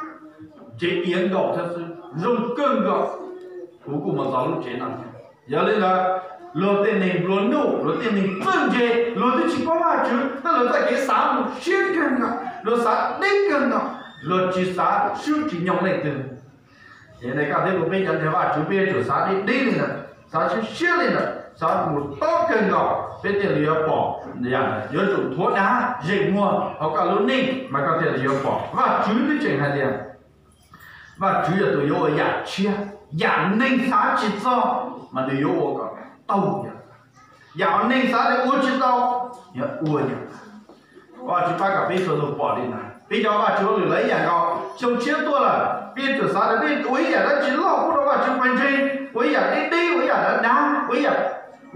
Tsev iav nkaus thiab xwb, zoo kawg nkaus. Kuv kuj mus txog lub tsev no thiab. Yog li ntawd, luag tej neeg nplua nuj, luag tej neeg txawj ntse, luag twb tsis paub Vajtswv, tab luag txoj kev xav mus siab kawg nkaus, luag xav deb kawg nkaus, luag tsis xav swb tsis nyoog leej twg. Ces nej koj thiab kuv peb cov ntseeg Vajtswv peb yuav tsum xav deb deb li ntawd, xav siab siab li ntawd, xav mus tob kawg nkaus peb thiaj li yuav pom yam yuav tsum nthuav dav zeem muag hauv koj lub neej mas koj thiaj li yuav pom. Vajtswv twb tseem hais tias Vajtswv yog tus yuav ua yam tshiab, yam neeg xav tsis txog mas nws yuav ua kom tau yam. Yam neeg xav tias ua tsis tau, yuav ua yam. Vajtswv pab kom peb txhua tus pom li ntawd. Peb cov Vajtswv hauj lwm lawv ib yam nkaus, xyoo tshiab tuaj lawm peb yuav tsum xav tias peb ua ib yam dab tsi loj pub rau Vajtswv pawg ntseeg, ua ib yam deb deb, ua ib yam dav dav, ua ib yam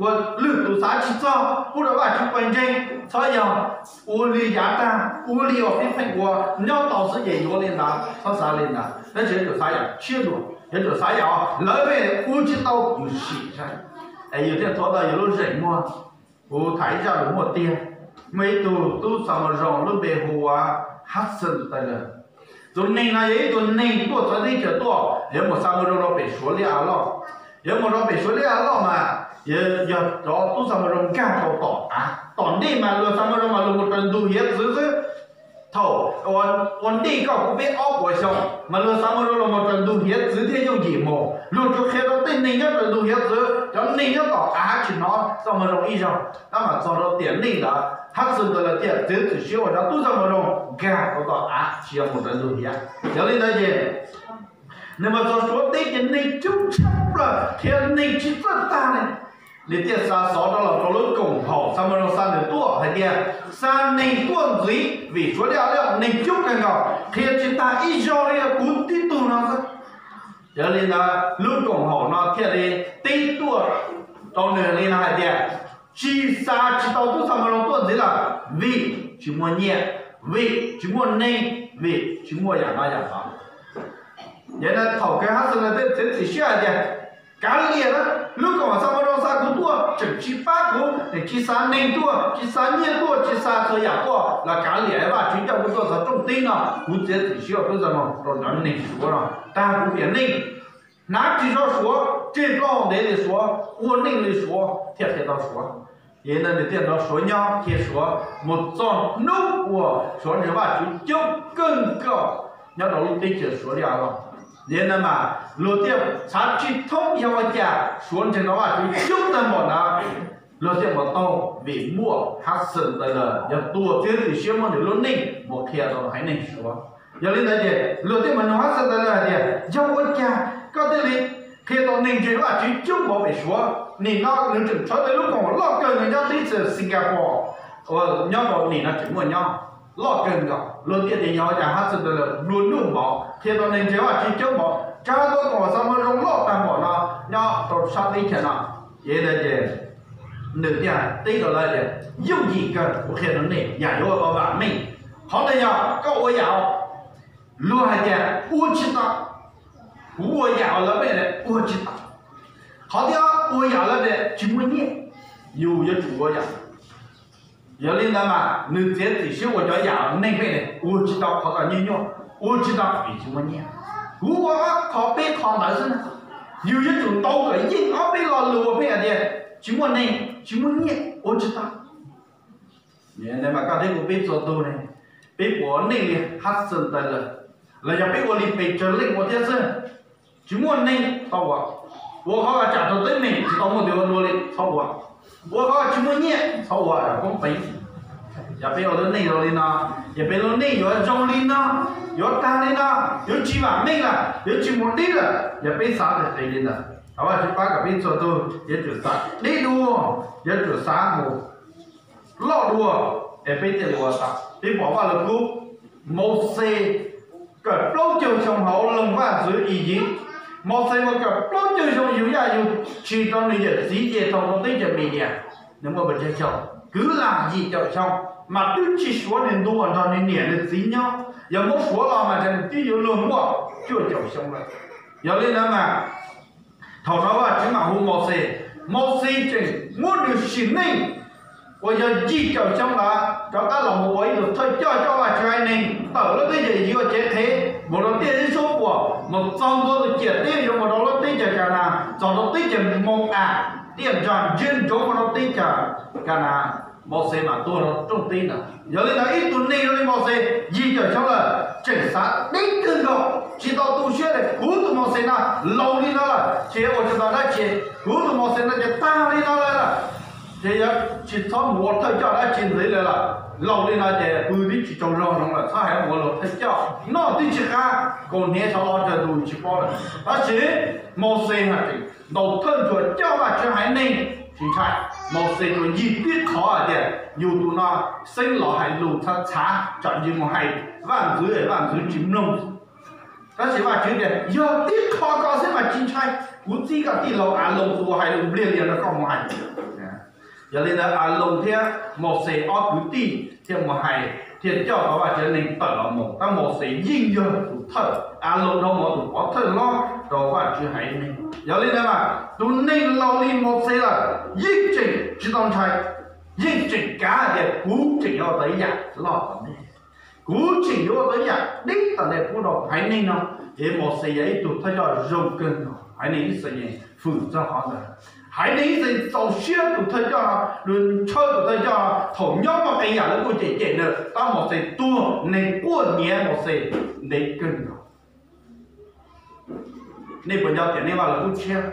uas lwm tus xav tsis txog pub rau Vajtswv pawg ntseeg. Txhob yog ua li yav tag, ua li uas peb pheej ua nyob tau xwb ces yuav li ntawd. Txhob xav li ntawd, tab sis yuav tsum xav yam tshiab dua, yuav tsum xav yam lawv pheej ua tsis tau yus sim saib es yus thiaj nthuav tau yus lub zeem muag. Kuv tham ib zaj lus muaj tiag. Muaj ib tug tub xa moo zoo lub npe hu ua Hudson Taylor. Tus neeg no yog ib tug neeg tuaj txawv teb chaws tuaj, yuav mus xa moo zoo rau pem Suav liaj av loj. Yuav mus rau pem Suav liaj av loj mas yog cov tub xa moo zoo nkag rau tom av, tom ntej mas luag xa moo zoo mas luag mus raws ntug hiav txwv xwb. Thaum ua ntej koj kuv peb ob puas xyoo mas luag xa moo zoo los mus raws ntug hiav txwv thiaj yooj yim mus. Luag tsuas qhia rau tej neeg nyob raws ntug hiav txwv, cov neeg nyob tom av tsis hnov xa moo zoo ib zaug. Tab mas txog rau tiam neej ntawd Hudson Taylor thiaj txiav txim siab ua cov tub xa moo zoo nkag rau tom av tsis yog mus raws ntug hiav. Yog li ntawd ces nws mas txog Suav teb ces neeg coob tshaj plaws, qhia neeg tsis txawj tag li. Nws thiaj xa xov rov los rau lub koom haum xa moo zoo xa nws tuaj hais tias xa neeg tuaj ntxiv vim Suav liaj av loj neeg coob kawg nkaus, qhia tsis tag ib zaug li, yog kuv tib tug no xwb. Yog li ntawd lub koom haum no thiaj li teb tuaj rau nws li no hais tias tsis xa tsis tau tub xa moo zoo tuaj ntxiv lawm vim tsis muaj nyiaj, vim tsis muaj neeg, vim tsis muaj yam no yam no. Yog li ntawd thaum kawg Hudson Taylor thiaj txiav txim siab hais tias kav liam na, lub koom haum xa moo zoo xa kuv tuaj tseem tsis pab kuv, tseem tsis xa neeg tuaj, tsis xa nyiaj tuaj, tsis xa txhua yam tuaj los kav liam, Vajtswv coj kuv tuaj txog rooj teb no, kuv txiav txim siab ua tub xa moo rau cov neeg Suav no tag kuv tiam neej. Hnav ris zog Suav, tseg plaub hau ntev li Suav, ua neej li Suav thiaj qhia tau Suav. Yog li ntawd nws thiaj nrog Suav nyob, qhia Suav mus txog hnub uas Suav ntseeg Vajtswv coob kawg nkaus nyob rau lub teb chaws Suav liaj av loj. Yog li ntawd mas luag thiaj xav tsis thoob yog ua cas Suav ntseeg tau Vajtswv coob tag npaum ntawd, luag thiaj mus taug vim muaj Hudson Taylor yog tus txiav txim siab muab nws lub neej mus qhia rau haiv neeg Suav. Yog li ntawd ces luag thiaj mus nug Hudson Taylor hais tias yog ua cas koj thiaj li qhia tau neeg ntseeg Vajtswv coob npaum pem Suav? Nim no nws tseem tshuav tej lub koom haum loj kawg nkaus nyob teb chaws Singapore, uas nyob rau nim no tseem muaj nyob loj kawg nkaus. Luag thiaj tias yog ua cas Hudson Taylor nplua nuj npaum, qhia tau neeg ntseeg Vajtswv coob npaum, tsa tau koom haum xa moo zoo loj tag npaum no nyob rau sab teb chaws no. Yog li ntawd ces nws thiaj teb rau lawv tias yooj yim kawg, kuv qhia rau nej yam yuav ua tau vam meej. Qhov ntawd yog koj ua yam luag hais tias ua tsis tau, kuv ua yam lawv pheej tias ua tsis tau. Qhov thib ob ua yam lawv tias tsis muaj nyiaj, yus yuav tsum ua yam. Yog li ntawd mas nws txiav txim siab ua cov yam neeg pheej tias ua tsis tau, qhov tau nyuaj nyuaj, ua tsis tau vim tsis muaj nyiaj. Kuv ua ob qho peb qho ntawd xwb na, yus yuav tsum tau kom yeej ob peb lo lus uas pheej hais tias tsis muaj neeg, tsis muaj nyiaj, ua tsis tau. Mas koj thiab kuv peb txhua tus ne, peb puas ua neej li Hudson Taylor lawm, los yog peb ua li pes tsawg leej ua thiab xwb? Tsis muaj neeg, txhob ua. Ua qhov uas tsam rau teeb meem tsis tau muaj tus ua dua li, txhob ua. Ua qhov uas tsis muaj nyiaj, txhob ua, poob peev. Yog peb ua lub neej zoo li no, yog peb lub neej yuav zoo li no, yuav tag li no, yuav tsis vam meej lawm, yuav tsis mus deb lawm, yog peb xav tias peb li ntawd. Thov Vajtswv pab kom peb txhua tus yuav tsum xav deb dua, yuav tsum xav mus loj dua, es peb thiaj li ua tau. Peb pom Vaj Lug Kub, Mauxes kawm plaub caug xyoo hauv Loog Vaj ntxwv Iziv. Mauxes mus kawm plaub caug xyoo yug yaj yug tshis rau nws yawm txiv Yethaus rau teb chaws Midias. Nws muaj pes tsawg xyoo? Kwv lam yim caum xyoo, mas twb tsis suav nws ntu uas nrog nws niam nws txiv nyob. Yog muab suav los mas ntshe nws twb yuav luag muaj cuaj caum xyoo lawm. Yog li ntawd mas thaum no Vajtswv mam hu Mauxes, Mauxes tseem muab nws sim neej uas yog yim caum xyoo ntawd rov qab los mus ua ib tug thawj coj coj Vajtswv haiv neeg tawm lub teb chaws Iziv ua cev qhev mus rau tiaj teb suab puam, mus txog ntua tus ciam teb yuav mus rau lub teb chaws Kanas, txog rau teb chaws Mau-am, tiaj nrag ntsiab ntsoov mus rau teb chaws Kanas, Mauxes mam tuag rau rooj teb ntawd. Yog li ntawd ib tug neeg zoo li Mauxes yim caum xyoo lawm tseem xav deb kawg nkaus, tsis tau tu siab li, kuv tus Mauxes no laus li no lawm, ces ua tsis tau dab tsi, kuv tus Mauxes no ces tag li no lawm, ces yog tsis txhob mus ua thawj coj dab tsi ntxiv li lawm, laus li no ces pw twb tsis tsaug zog zoo lawm, txhob hais ua luag thawj coj, noj twb tsis qab, kaus hniav xyov los tsawg tus tsis paub lawm. Tab sis Mauxes hais tias ntaus thawj ntsuag coj Vajtswv haiv neeg tsis ntshai. Mauxes tsuas ncig tib qhov hais tias yus tus no xeeb los hais lus txhav txhav, tsam ntshe mus hais vaj ntxwv, vaj ntxwv tsis mloog. Tab sis Vajtswv tias yog tib qho ko xwb mas tsis ntshai, kuv txib koj tij laug Aloos tus uas hais lus npliag lias rau koj mus hais. Yog li ntawd Aloos thiab Mauxes ob kwv tij thiaj mus hais, thiaj coj tau Vajtswv neeg tawm los mus, tab Mauxes yeej yog tus thawj, Aloos dhau mus tus pov thawj hlob rau Vajtswv haiv neeg. Yog li ntawd mas tus neeg laus li Mauxes lawm yeej tseem tsis tau ntshai, yeej tseem kav tias kuv tseem yuav ua tau ib yam loj tom ntej, kuv tseem yuav ua tau ib yam deb tom ntej pub rau haiv neeg no. Ces Mauxes yog ib tug thawj coj zoo kawg nkaus, haiv neeg Yixalayees hwm txog qhov ntawd. Haiv neeg Yixalayees txaus siab tus thawj coj no, nws ntshaw tus thawj coj no, thaum nyob muaj qee yam lawv kuj cem cem nws, tab Mauxes tuag neeg quaj nyiav Mauxes ntev kawg nkaus. Nej puas nco tias nej Vaj Lug Kub Tshiab,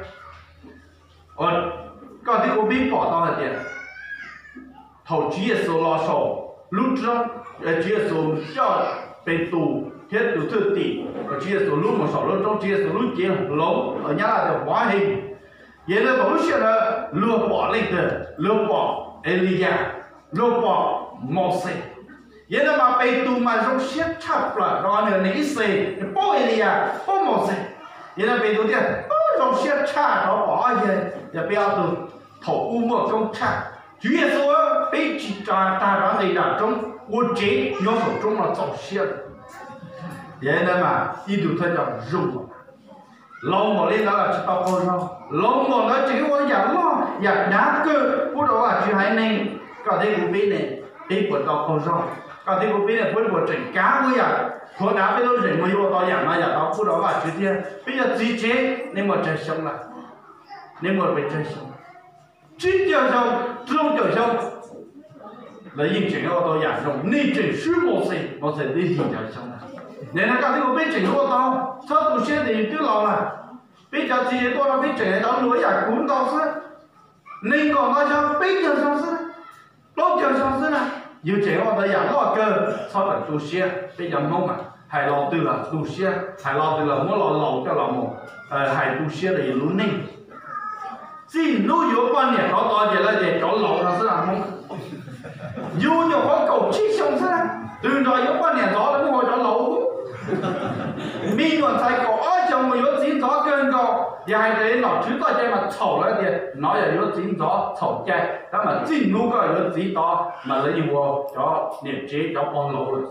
koj thiab kuv peb pom tau hais tias thaum Tswv Yexus los saum lub roob, Tswv Yexus coj Petus thiab tus thwj tim, Tswv Yexus lub mus saum lub roob, Tswv Yexus lub cev hloov, los Nyab Laj tias hov hee. Yog li thaum lub sij hawm ntawd luag pom leej twg? Luag pom Eliyas, luag pom Mauxes. Yog li ntawd mas Petus mas zoo siab tshaj plaws rau nws neeg ib txhis, paub Eliyas, paub Mauxes. Yog li ntawd Petus thiaj zoo siab tshaj rov pom ob yawg, yog peb ob tug thaum ub muaj koob tshaj. Tswv Yexus, peb tsis tsa tag rov nqis nram roob ua tsev nyob saum roob no txaus siab. Yog li ntawd mas ib tug thawj coj zoo, laus npaum li ntawd los tsis tau qaug zog, laus npaum ntawd tseem ua yam loj yam dav kawg pub rau Vajtswv haiv neeg. Koj thiab kuv peb ne, peb puas tau qaug zog? Koj thiab kuv peb ne, peb puas tseem kav ua yam qhuav dav peb lub zeem mus yuav ua tau yam no yam tau pub rau Vajtswv thiab? Peb cov txiv tsev, nej muaj tsawg xyoo lawm? Nej muaj pes tsawg xyoo? Tsib caug xyoo, plaub caug xyoo, lawv yeej tseem ua tau yam zoo. Nej tseem swb Mauxes, Mauxes twb yim caum xyoo lawm. Nim no koj thiab kuv peb tseem yuav ua tau, txhob tu siab tias yus twb laus lawm. Peb cov txiv tsev tuaj no peb tseem hais tau luag ib yam kuv ntau xwb. Nees nkaum ntau xyoo, peb caug xyoo xwb, plaub caug xyoo xwb na, yus tseem ua tau yam loj kawg, txhob txawm tu siab. Peb cov Hmoob mas hais lo twg los tu siab, hais lo twg los muab lo laus coj los mus hais tu siab rau yus lub neej. Txij hnub yuav poj niam rov tod ces lawv tias cov laus no xwb na Hmoob. Yus nyuam qhuav kaum tsib xyoo xwb na, twg nrog yuav poj niam ntxov lawv muab hu cov laus. Me nyuam ntxhais kaum ob xyoos mus yuav txiv ntxov kawg nkaus, yog hais tias nom tswv txoj cai mas txhaum lawv tias no yog yuav txiv ntxov txhaum cai, tab mas txij hnub koj yuav txiv tod mas lawv yeej ua cov niam tsev cov pog laus lawm.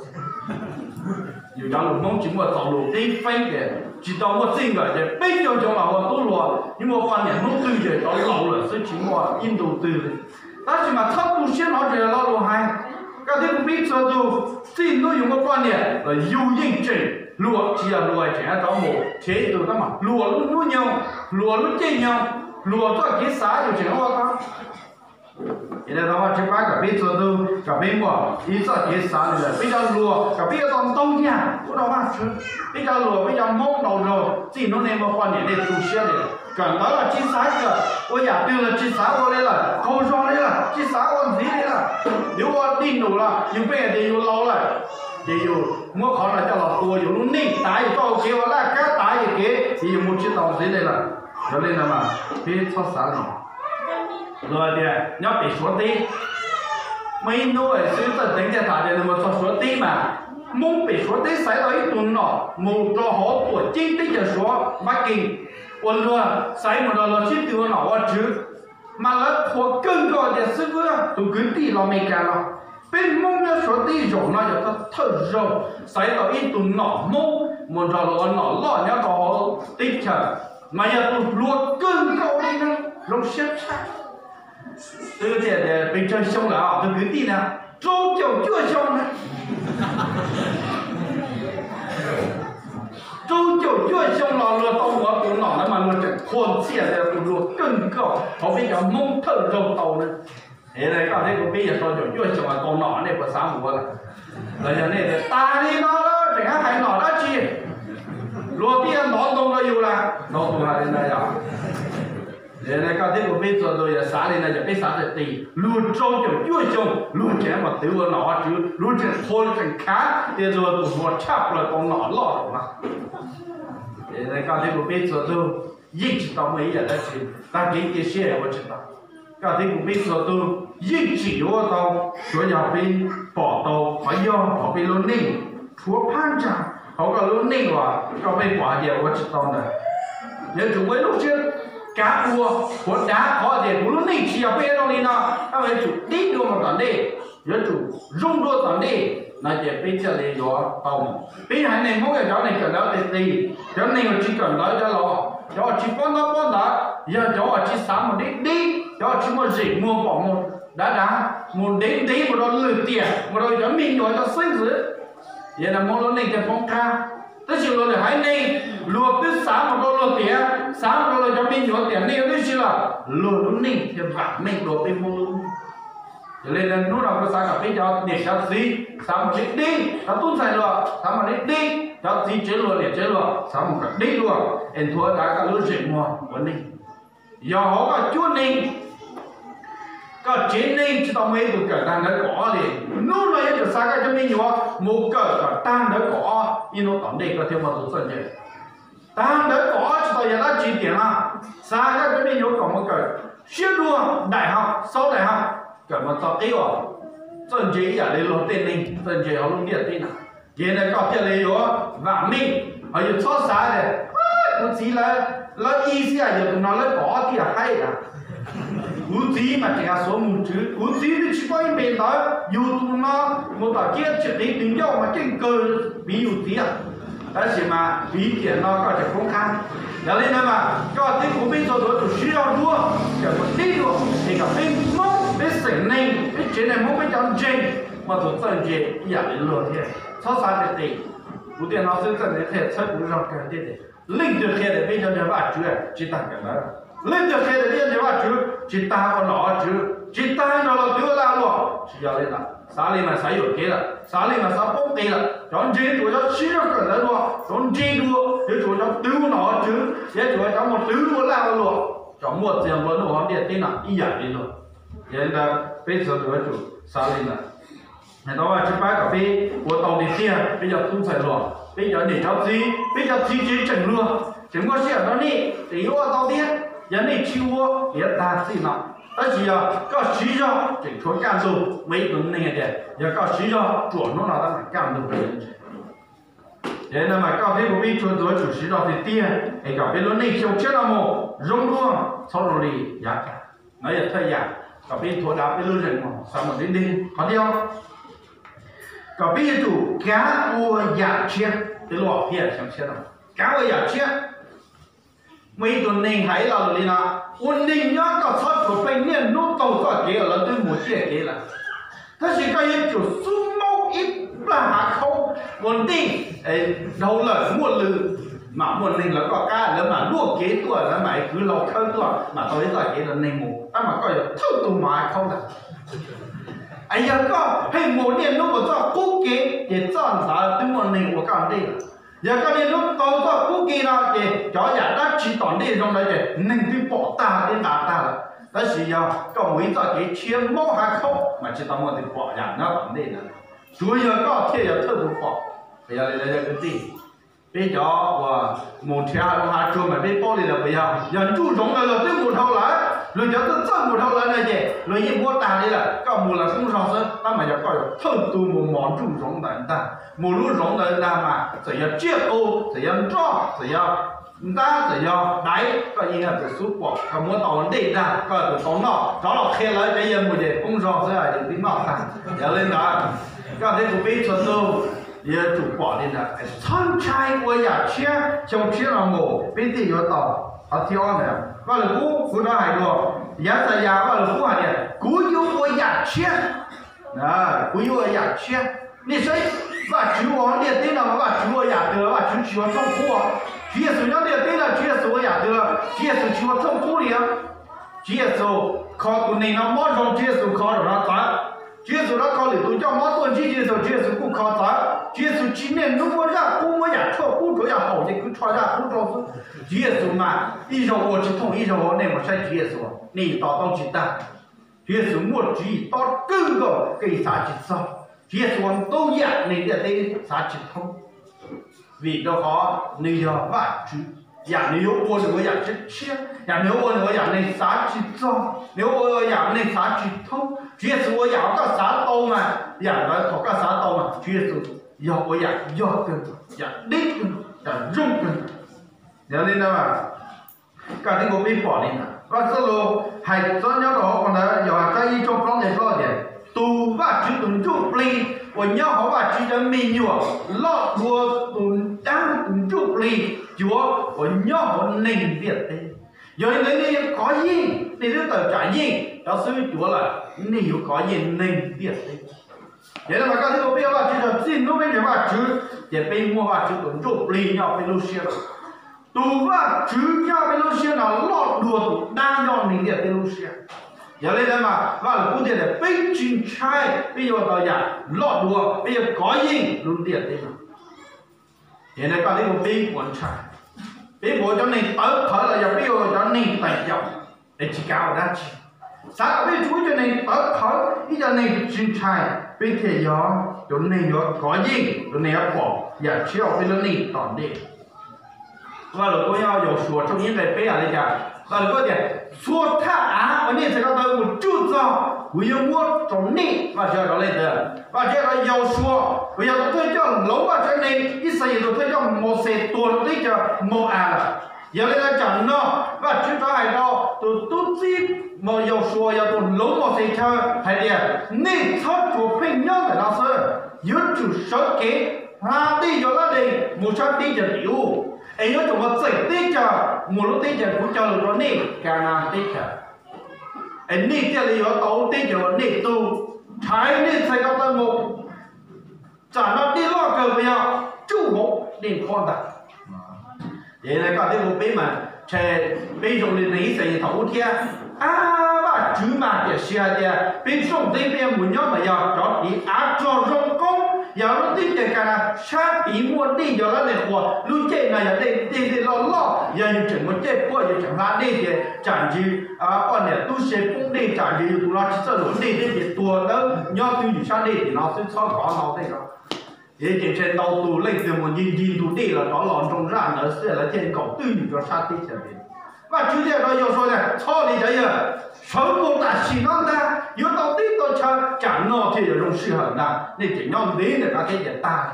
Yus cov lus Hmoob tsis muaj txaus lus qib feeb ces tsis tau muaj txij nkawm ces peb caug xyoo los ua tub hluas, yeej muaj poj niam hnub twg ces cov laus lawm xwb tsis muaj ib ntu twg li. Tab sis mas txhob tu siab, no tsuas yog lo lus hais. Koj thiab kuv peb txhua tus txij hnub yus muaj poj niam los yus yeej tseem hluas, tsis yog hluas tseem rov mus nrhiav ib tug, tab mas hluas lub hnub nyoog, hluas lub caij nyoog, hluas txoj kev xav yus tseem ua tau. Ces thov Vajtswv pab kom peb txhua tus kom peb muaj ib txoj kev xav li lawm, peb cov hluas kom peb yuav tau ntau yam ua rau Vajtswv. Peb cov hluas, peb cov Hmoob ntau zaug txij hnub nej muaj poj niam nej tu siab li lawm. Kawm ntawv los tsis xav kawm, ua yam twg los tsis xav ua li lawm, qaug zog li lawm, tsis xav ua ntxiv li lawm. Yuav ua dej num los yus pheej hais tias yus laus lawm, ces yus muab qhov no coj los tua yus lub neej, tav yus txoj kev ua laj kab, tav yus kev, ces yus mus tsis tau ntxiv li lawm. Yog li no mas peb txhob xav li. Luag tias nyob pem Suav teb, muaj ib hnub xib txawj teev thiaj tham tias nws mus txog Suav teb mas Hmoob pem Suav teb xaiv tau ib tug nom mus rau hauv tuam ceeb teb chaws Suav Npab Kees, uas luag xaiv mus nrog luag sib tw ua nom ua tswv. Mas lawv qhuas kawg nkaus tias xib fwb, tus kwv tij los Amelikas los, peb Hmoob nyob Suav teb zaum no yog thawj zaug xaiv tau ib tug nom Hmoob mus nrog luag ua nom loj nyob rau hauv teb chaws, mas yog tus hluas kawg nkaus li na, zoo siab tshaj. Twb tias pes tsawg xyoo lawm tus kwv tij na? Rau caum cuaj xyoo na. Rau caum cuaj xyoo los luag tau mus ua tus nom na mas luag tseem qhuas txhiaj tias tus hluas kawg nkaus hauv peb cov Hmoob thawj zaug tau na. Es koj thiab kuv peb yog rau caum cuaj xyoo tau nom nej puas xav mus ua lawm? Los yog nej tias tas li no lawm tseem hais nom dab tsi? Luag twb yuav ntov ntoo rau yus lawm, ntau tus hais li ntawd yog. Ces koj thiab kuv peb txhua tus yog xav li ntawd ces peb xav tias tis luag rau caum cuaj xyoo luag tseem mus twv ua nom ua tswv, luag tseem qhuas tseem khav tias luag tus hluas tshaj plaws tau nom loj lawm no. Ces koj thiab kuv peb txhua tus yeej tsis tau muaj ib yam dab tsi tag kev cia siab ua tsis tau. Koj thiab kuv peb txhua tus yeej tsim yuav tau, tsuav yog peb pom tau qhov yog hauv peb lub neej, rhuav phab ntsa hauv koj lub neej uas koj pheej pom hais tias ua tsis tau ntawd. Yuav tsum ua ib lub siab kav ua, rhuav dav qhov tias kuv lub neej tsis yog peb zoo li no, koj yuav tsum dib dua mus tom ntej, yuav tsum zoo dua tom ntej no ces peb thiaj li yuav tau mus. Peb haiv neeg Hmoob yog cov neeg kawm ntawv tiag tiag, cov neeg uas tsis kawm ntawv cov los, cov uas tsis paub ntaub paub ntawv, yog cov uas tsis xav mus deb deb, cov uas tsis muaj zem muag pom mus dav dav, mus ntev ntev mus rau lwm tiam, mus rau cov me nyuam cov xeeb ntxwv, ces Hmoob lub neej thiaj poob qab. Tab sis luag lwm haiv neeg, luag twb xav mus rau luag tiam, xav mus rau luag cov me nyuam tiam neej tib si los luag lub neej thiaj vam meej dua peb Hmoob lub. Yog li ntawd hnub no kuv xav kom peb cov niam cov txiv xav mus deb deb, cov tub ntxhais hluas xav mus deb deb, cov txiv tsev hluas niam tsev hluas xav mus kom deb dua, es nthuav dav koj lub zem muag ua neej. Yog hauv koj cuab neeg, koj tsev neeg tsis tau muaj ib tug kawm tag ntawv kaum ob li, hnub no yuav tsum xa koj cov me nyuam mus kawm kom tag ntawv kaum ob, ib hnub tom ntej koj thiaj muaj tus txawj ntse. Tag ntawv kaum ob tsis tau yog dab tsi tiam no, xa koj cov me nyuam kom mus kawm siab dua daim hauv, xaub daim hauv, kawm mus txog qib uas txawj ntse ib yam li luag tej neeg txawj ntse hauv lub ntiaj teb no. Ces ntawd koj thiaj li yuav vam meej, ho yus txhob xav tias kuv txiv lawv, lawv ib xwb yog tus no lawv kaum ob thiaj haib lawm. Kuv txiv mas tseem xuav mus tswv, kuv txiv twb tsis paub ib npe ntawv, yus tus no mus tom kiab tsis qiv tus ncauj mas keej kawg piv yus txiv. Tab sis mas piv tiam no koj tseem poob qab. Yog li ntawd mas koj thiab kuv peb txhua tus yuav tsum siv zog dua, kawm kom deb dua, es kom peb Hmoob, peb xeem neeg, peb tsev neeg Hmoob peb cov ntseeg muaj tus txawj ntse ib yam li luag thiab. Txhob xav tias tes kuv tiaj no xwb txawj ntse thiaj txhawb kuv zog kawg thiab tes. Leej twg qhia tias peb cov ntseeg Vajtswv tsis tag kawm ntawv? Leej twg qhia tias peb cov ntseeg Vajtswv tsis tag ua nom ua tswv, tsis tag nrog luag twv ua lag luam? Tsis yog li ntawd. Xav li mas xav yuam kev lawm, xav li mas xav poob qis lawm. Cov ntseeg tsuas yog siv zog kawm ntawv dua, cov ntseeg dua, yuav tsum cov twv ua nom ua tswv, yuav tsum cov mus twv ua lag ua luam, cov muaj txiag nplua nuj hauv ntiaj teb no ib yam li luag. Yog li ntawd peb txhua tus yuav tsum xav li ntawd. Tau Vajtswv pab kom peb ua tau tiag tiag, peb cov tub ntxhais hluas, peb cov niam cov txiv, peb cov txiv tsev tseem hluas, tseem muaj sij hawm rau nej, tseem yuav ua tau thiab. Yog nej tsis ua, yuav tag txij no. Tab sis yog koj siv zog tseem tshuav kaj ntug, muaj ib tug neeg hais tias yog koj siv zog ruam hnub no tab mas kaj ntug. Ces no mas koj thiab kuv peb txhua tus yuav tsum siv zog tiag tiag es kom peb lub neej xyoo tshiab no mus zoo dua, txhob zoo li yav tas. No yog thawj yam kom peb nthuav dav peb lub zeem mus xav mus deb deb. Qhov thib ob, kom peb yuav tsum kav ua yam tshiab. Peb lub hom phiaj xyoo tshiab no, kav ua yam tshiab. Muaj ib tug neeg hais ib lo lus li no, ua neeg nyob koj txhob tsuas pheej niaj hnub taug txoj kev uas lawv twb mus ciaj kev lawm, tab sis koj yuav tsum xub maub ib plag hav khaub ua ntej dhau lawm muaj lw, mam muaj neeg lawv koj qab, lawv mam luaj kev tuaj, lawv mam kwv hlau khawb tuaj, mam tau ib txoj kev rau neeg mus, tab mas koj yuav thawj tug mos hav khaub ntawd. Es yog koj pheej mus niaj hnub ua txoj qub kev, ces txoj ntawd twb muaj neeg ua koj ntej lawm. Yog koj niaj hnub taug txoj qub kev no, ces cov yam dab tsi tom ntej zoo ntawd ces neeg twb pom tag twb nqa tag lawm. Tab sis yog koj mus ib txoj kev tshiab maub hav khaub mas tsis tau muaj tus pom yam nyob tom ntej ntawd, tsuas yog koj thiaj yog thawj tus pom. Yog li ntawd cov kwv tij, peb cov uas mus nrhiav hav zoov hav tsuag mas peb paub li lawm puas yog? Yog ntsuj zoov ntawd luag twb mus dhau lawm, luag cov txawj txawj mus dhau lawm no ces luag yeej muab tag li lawm, koj mus los koob zog xwb, tab mas yog koj yog thawj tus mus mos ntsuj zoov ntawd ntag. Mus lub zoov ntawd ntag mas txawm yog tsiaj qus, txawm yog nroj, txawm yog ntab, txawm yog daiv, koj yeej yog tus xub pom, koj muab tau ua ntej ntag, koj yog tus tau noj. Rov los qhia lawv cov yawg mus ces koob zog xwb, yus twb noj tag. Yog li ntawd, koj thiab kuv peb txhua tus yuav tsum pom li ntawd, txhob ntshai ua yam tshiab, xyoo tshiab no mus peb thiaj yuav tau. Qhov thib ob ntawd, Vaj Lug Kub kuv rov hais dua, Yaxayas Vaj Lug Kub hais tias, kuv yuav ua yam tshiab. Kuv yuav ua yam tshiab. Nej saib, Vajtswv ua ntiaj teb no mas Vajtswv ua yam twg los Vajtswv tsis ua thooj qub. Tswv Yexus nyob ntiaj teb no Tswv Yexus ua yam twg los Tswv Yexus tsis ua thooj qub li os. Tswv Yexus kho tus neeg no mob zoo, Tswv Yexus kho zaum no txawv. Tswv Yexus rov kho lwm tus coj mob tuaj ntsib Tswv Yexus, Tswv Yexus kuj kho txawv. Tswv Yexus tsis niaj hnub muab zaj qub muab yam tshuaj qub, tsuav yam haum ces kwv tshuaj zaj qub rau xwb. Tswv Yexus mas ib zaug ua tsis thooj ib zaug ua, nej mus saib Tswv Yexus, nej to taub tsis tag. Tswv Yexus muaj tswv yim tob kawg nkaus, koj xav tsis txog. Tswv Yexus ua ntau yam neeg ntiaj teb xav tsis thoob. Vim rau qhov nws yog Vajtswv, yam nws yuav ua nws ua yam tshiab tshiab, yam nws yuav ua nws ua yam neeg xav tsis txog, nws yuav ua yam neeg xav tsis thoob. Tswv Yexus ua yam uas koj xav tau mas, yam ntawd thaum koj xav tau mas Tswv Yexus yog ua yam yog kawg, yam deb kawg, yam zoo kawg. Yog li ntawd, koj tib kuv pib pom li ntawd, Vaj Ntxwv Luj hais txog nyob rau hauv qhov ntawd, Yauhas tsab ib tshooj plaub nqe plaub tias, tus Vajtswv tus ntsuj plig uas nyob hauv Vajtswv cov me nyuam loj dua tus dab tus ntsuj plig cuav uas nyob hauv neeg ntiaj teb. Yog li ntawd nej yuav kov yeej, nej twb tawm tsam yeej cov xib hwb cuav lawm, nej yuav kov yeej neeg ntiaj teb. Ces no mas koj tib kuv peb yog Vajtswv cov txij hnub peb ntseeg Vajtswv, ces peb muaj Vajtswv tus ntsuj plig nyob peb lub siab. Tus Vajtswv nyob peb lub siab no loj dua tus dab nyob neeg ntiaj teb lub siab. Yog li ntawd mas Vaj Lug Kub thiaj tias peb tsis ntshai, peb yuav tau yam loj dua, peb yuav kov yeej lub ntiaj teb no. Ces no koj tib kuv peb puas ntshai, peb puas cov neeg tawv qhawv los yog peb yuav cov neeg teem caum, es tsis kav ua dab tsi. Xav kom peb tsuas ib cov neeg tawv qhawv, ib cov neeg tsis ntshai, peb thiaj yog cov neeg yuav kov yeej, cov neeg yuav pom yam tshiab hauv peb lub neej tom ntej. Vaj Lug Kub nyob Yausuas tshooj ib nqe peb hais li cas? Vaj Lug Kub tias, txhua thaj av uas nej txhais ko taw mus tsuj txog, kuv yuav muab rau nej. Vaj Tswv hais rau leej twg? Vaj Tswv hais rau Yausuas, uas yog tus thawj coj hloov Vaj Tswv neeg, Ixayees tus thawj coj Mauxes tuag rau teb chaws Mau-am lawm. Yog li ntawd tsam no Vaj Tswv rov hais rau tus tub txib Yausuas yog tus hloov Mauxes chaw hais tias, nej txhob tsuas pheej nyob ntawm no xwb, yuav tsum sawv kev hla dej Yos Laj Dees mus sab teb chaws tim ub, es yuav tsum mus txeem teb chaws mus lub teb chaws kuv cog lus rau nej, Ka na teb chaws, es nej thiaj li yuav tau lub teb chaws uas nej tug. Rhais nej txhais ko taw mus, tsam no dej loj kawg puas yog? Tsuj hauv dej qhuab ntag. Ces koj tib kuv peb mas, peb zoo li neeg Ixayees thaum ub thiab. Ab, Vaj Tswv mas tiam sis hais tias peb tsoom teb peb mus nyob mas yog cov tid av rog zoo qoob, yog lub teb chaws Ka na sab tid muaj dej Yos Laj Dees qhuas, lub caij no yog dej, dej loj loj, yog yus tseem mus caij puab yus tseem hla dej ces tsam ntsis poj niam tub se poob dej, tsam ntsis yus tus no tsis txawj luam dej thiab ces tuag dawb nyob twj ywm sab dej tim no xwb, txhob kov no tej no. Ces ces ntshe ntau tus leej twg mus ncig ncig ntug dej los rov los nroo zaj ntawd xwb lawv thiaj nkaum twj ywm rau sab teb chaws. Vaj Tswv thiaj rau Yausuas tias, txhob li cov yawg, sawv mus tam sim no ntag, yuav tau teb tau chaw, tsam no thiaj yuav zoo sij hawm ntag, nej tseem nyob ntev ntawm no thiab ces tag.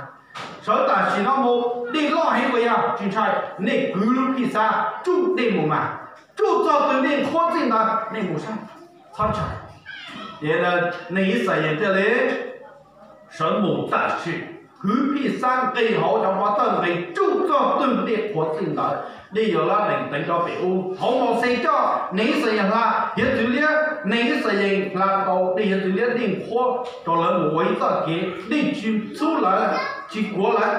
Sawv tam sim no mus, dej loj heev puas yog? Tsis ntshai, nej kwv lub phij xab tsuj dej mus mas, tsuj txog twg dej qhuav txij ntawd nej mus saib, txhob ntshai. Ces neeg Ixayees thiaj li sawv mus tam sim, kwv phij xab nqis hauv cov pov thawj nqis tsuj txog twg dej qhuav txij ntawd, dej Yos Laj Dees teev rau pem ub. Thaum Mauxes coj neeg Ixayees hla hiav txwv liab, neeg Ixayees hla tau dej hiav txwv liab dej qhuab rau lawv mus ua ib txoj kev, dej tsis txhub lawv, tsis kuav lawv.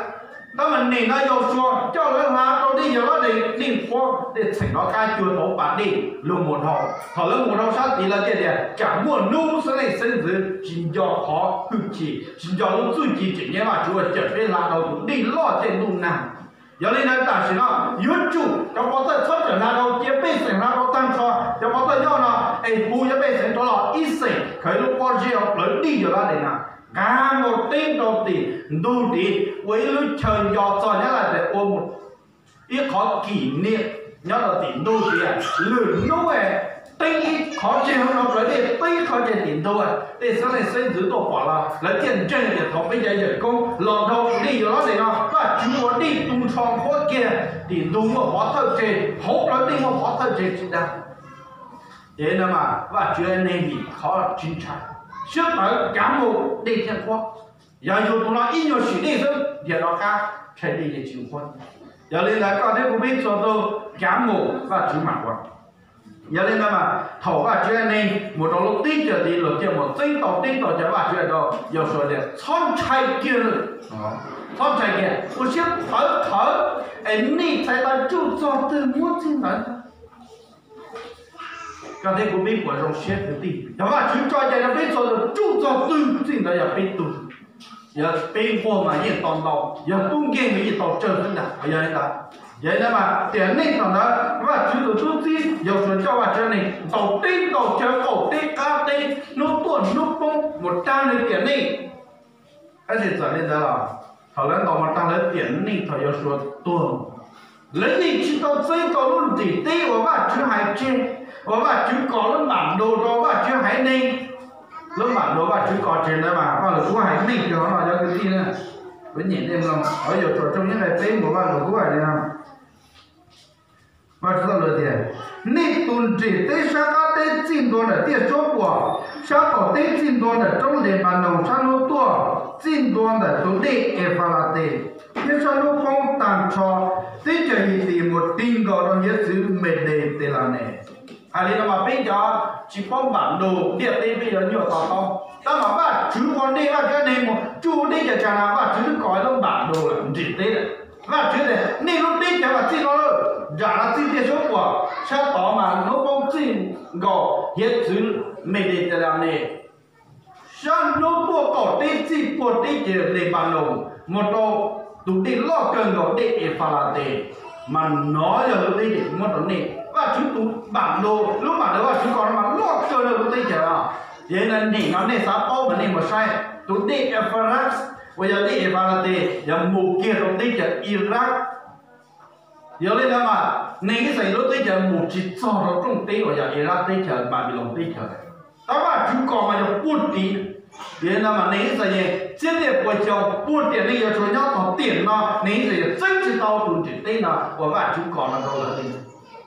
Tab mas nim no Yausuas coj lawv hla tau dej Yos Laj Dees dej qhuab, dej txheem rov qab cuag tauv pas dej luag mus dhau. Thaum lawv mus dhau sab tid lawv thiaj tias, tsam muaj hnub xeeb leej xeeb ntxwv tsis nco qhov hwj chim, tsis nco lub txuj ci tseem ceeb Vajtswv uas cawm peb hla tau tus dej loj caij ntuj nag. Yog li ntawd tam sim no yuav tsum cov pov thawj txhob txawm hla dhau, cia pej xeem hla dhau tag nrho. Cov pov thawj nyob no es hu cov pej xeem rov los ib xeem khaws lub pob zeb hauv plawv dej Yos Laj Dees na, nqa mus teeb rau tim ntug tid ua ib lub chaw nco txog Nyab Laj tias ua ib qhov kis niam nyob rau tim ntug tid. Lwm hnub teeb ib qhov tseg hauv no plawv dej, teeb ib qhov tseg tim ntug, tej xeeb leej xeeb ntxwv tuaj pom los lawv thiaj ntseeg tias thaum peb cov yawm koob los dhau tus dej Yos Laj Dees no, Vajtswv ua dej tu nrho qhuab kiag, tim ntug muaj pov thawj tseg, hauv plawv dej muaj pov thawj tseg tsis dag. Ces no mas Vajtswv neeg vim qhov tsis ntshai, sib tawv kav mus dej thiaj qhuab. Yog yus tus no ib nyuag sim dej xwb dhia rov qab, ntshai dej yeej tsis qhuab. Yog li ntawd koj thiab kuv peb txhua tus kav mus Vajtswv mam ua. Yog li ntawd mas thaum Vajtswv neeg mus rau lub teb chaws tid luag thiaj mus txeeb tau teb tau chaw, Vajtswv hais rau Yausuas tias txhob ntshai kiag, txhob ntshai kiag, ua siab tawv qhawv, es nej txhais tau tsuj txog twg muab txij ntawd. Koj thiab kuv peb puas zoo siab kwv tij? Yog Vajtswv tso cai rau peb txhua tus tsuj txog twg txij ntawd yog peb tug, yog peb nquag mas yeej tau ntau, yog tub nkeeg mas yeej tau tsawg xwb ntag. Yog li ntawd, yog li ntawd mas tiam neej thaum ntawd Vajtswv tus tub txib Yausuas coj Vajtswv neeg ntaus teb ntaus chaw, qaum teb qab teb, hnub tuaj hnub poob mus rag nws tiam neej. Tab sis txawm li ntawd los thaum lawv ntaus mus tag lawv tiam neej thaum Yausuas tuag, lawv yeej tsis tau txeeb tau lub nrim teb uas Vajtswv hais tseg, uas Vajtswv kos lub npam ntu rau Vajtswv haiv neeg. Lub npam ntu Vajtswv kos tseg ntawd mas Vaj Lug Kub hais meej kawg no cov kwv tij na. Kuv nyeem nej mloog, Yausuas tshooj ib nqe peb mus Vaj Lug Kub hais li no. Vajtswv txoj lus tias, nej tus nrim teb sab qab teb txij ntua ntawm tiaj suab puam, sab qaum teb txij ntua ntawm roob Lepanoo sab hnub tuaj, txij ntua ntawm tus dej Efalates thiab sab hnub poob tag nrho teb chaws Hitis mus ti nkaus rau hiav txwv Medetelanes. Hais li no mas peb cov tsis paub npam ntu ntiaj teb peb yuav nyuaj to taub, tab mas Vajtswv ua nej Vajtswv neeg mus tsuj teb chaws Kanas, Vajtswv twb kos lub npam ntu lawm, nrim teb lawm. Vajtswv tias nej lub teb chaws mas txij no lawm, nram no txij tiaj suab puam, sab tod mas hnub poob txij nkaus hiav txwv Medetelanes, sab hnub tuaj qaum teb txij puag teb chaws Lepanoo mus rau tus dej loj kawg nkaus dej Efalates, mas nov yog lub teb chaws muab rau nej. Vajtswv tus npam ntu, lub npam ntu Vajtswv kos no mas loj kawg nkaus lub teb chaws no. Yog li ntawd nim no nej xav paub mas nej mus saib tus dej Efrates uas yog dej Efalates yog mus kiag rau teb chaws Iraq. Yog li ntawd mas neeg Yixalayees lub teb chaws mus tsis txog rau rooj teb uas yog Iraq teb chaws, Npanpiloos teb chaws, tab Vajtswv kos mas yog puag tid. Yog li ntawd mas neeg Yixalayees txhiab tiaj puas xyoo puag tiam neej Yausuas nyob txog tiam no neeg Yixalayees txeeb tsis tau tus nrim teb no uas Vajtswv kos no rau lawv li.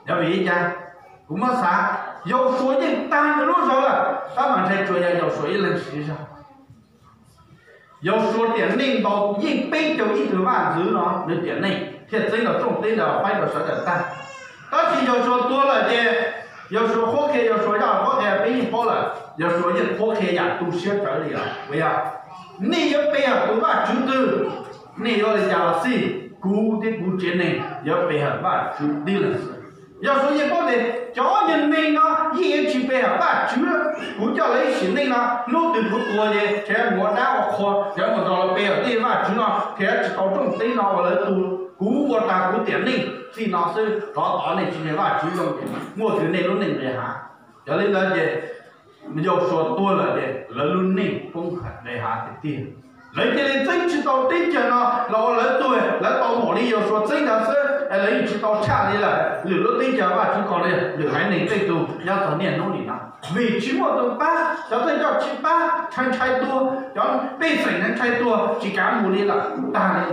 Yog vim li cas? Kuv muab xav, Yausuas yeej tag nws lub zog lawm, tab mas ntshai tsuas yog Yausuas ib leeg siv zog. Yausuas tiam neej ntau yeej peb caug ib tug vaj ntxwv no nws tiam neej thiaj txeeb tau rooj teb ntawd faib rau sawv daws tag. Tab sis Yausuas tuag lawm ces Yausuas qhuab qhia, Yausuas zaj qhuab qhia peb yeej paub lawm, Yausuas yeej qhuab qhia yam tu siab rawv li os. Uas yog nej yuav pe hawm tus vaj tswv twg, nej yuav li cas los xij, kuv thiab kuv tsev neeg yuav pe hawm Vajtswv tib leeg xwb. Yausuas yeej paub tias cov niag neeg no yeej yuav tsis pe hawm Vajtswv, kuv coj lawv ib sim neej no hnub twg kuv tuag ces nrhiav mus ua dab ua qhua, nrhiav mus nrog lawv pe hawm tej vaj tswv no, nrhiav tsis tau rooj teb no uas lawv tu, kuv ua tag kuv tiam neej txij no xwb, rov tod nej tsis nyiam Vajtswv zoo ces muaj twg nej lub neej nqis hav. Yog li ntawd ces Yausuas tuag lawm ces lawv lub neej poob nqis hav tiag tiag. Lawv cia li txeeb tsis tau teb chaws no los ua lawv tuag, lawv tau npaum li Yausuas txeeb ntawd xwb es lawv yeej tsis tau tshaj li lawm lwm lub teb chaws Vajtswv kos li, lwm haiv neeg tej tug nyob txog niaj hnub nim no. Vim tsis muaj tus pab, cov thawj coj tsis pab, ntshai ntshai tuag, cov pej xeem ntshai ntshai tuag tsis kav mus li lawm, tag li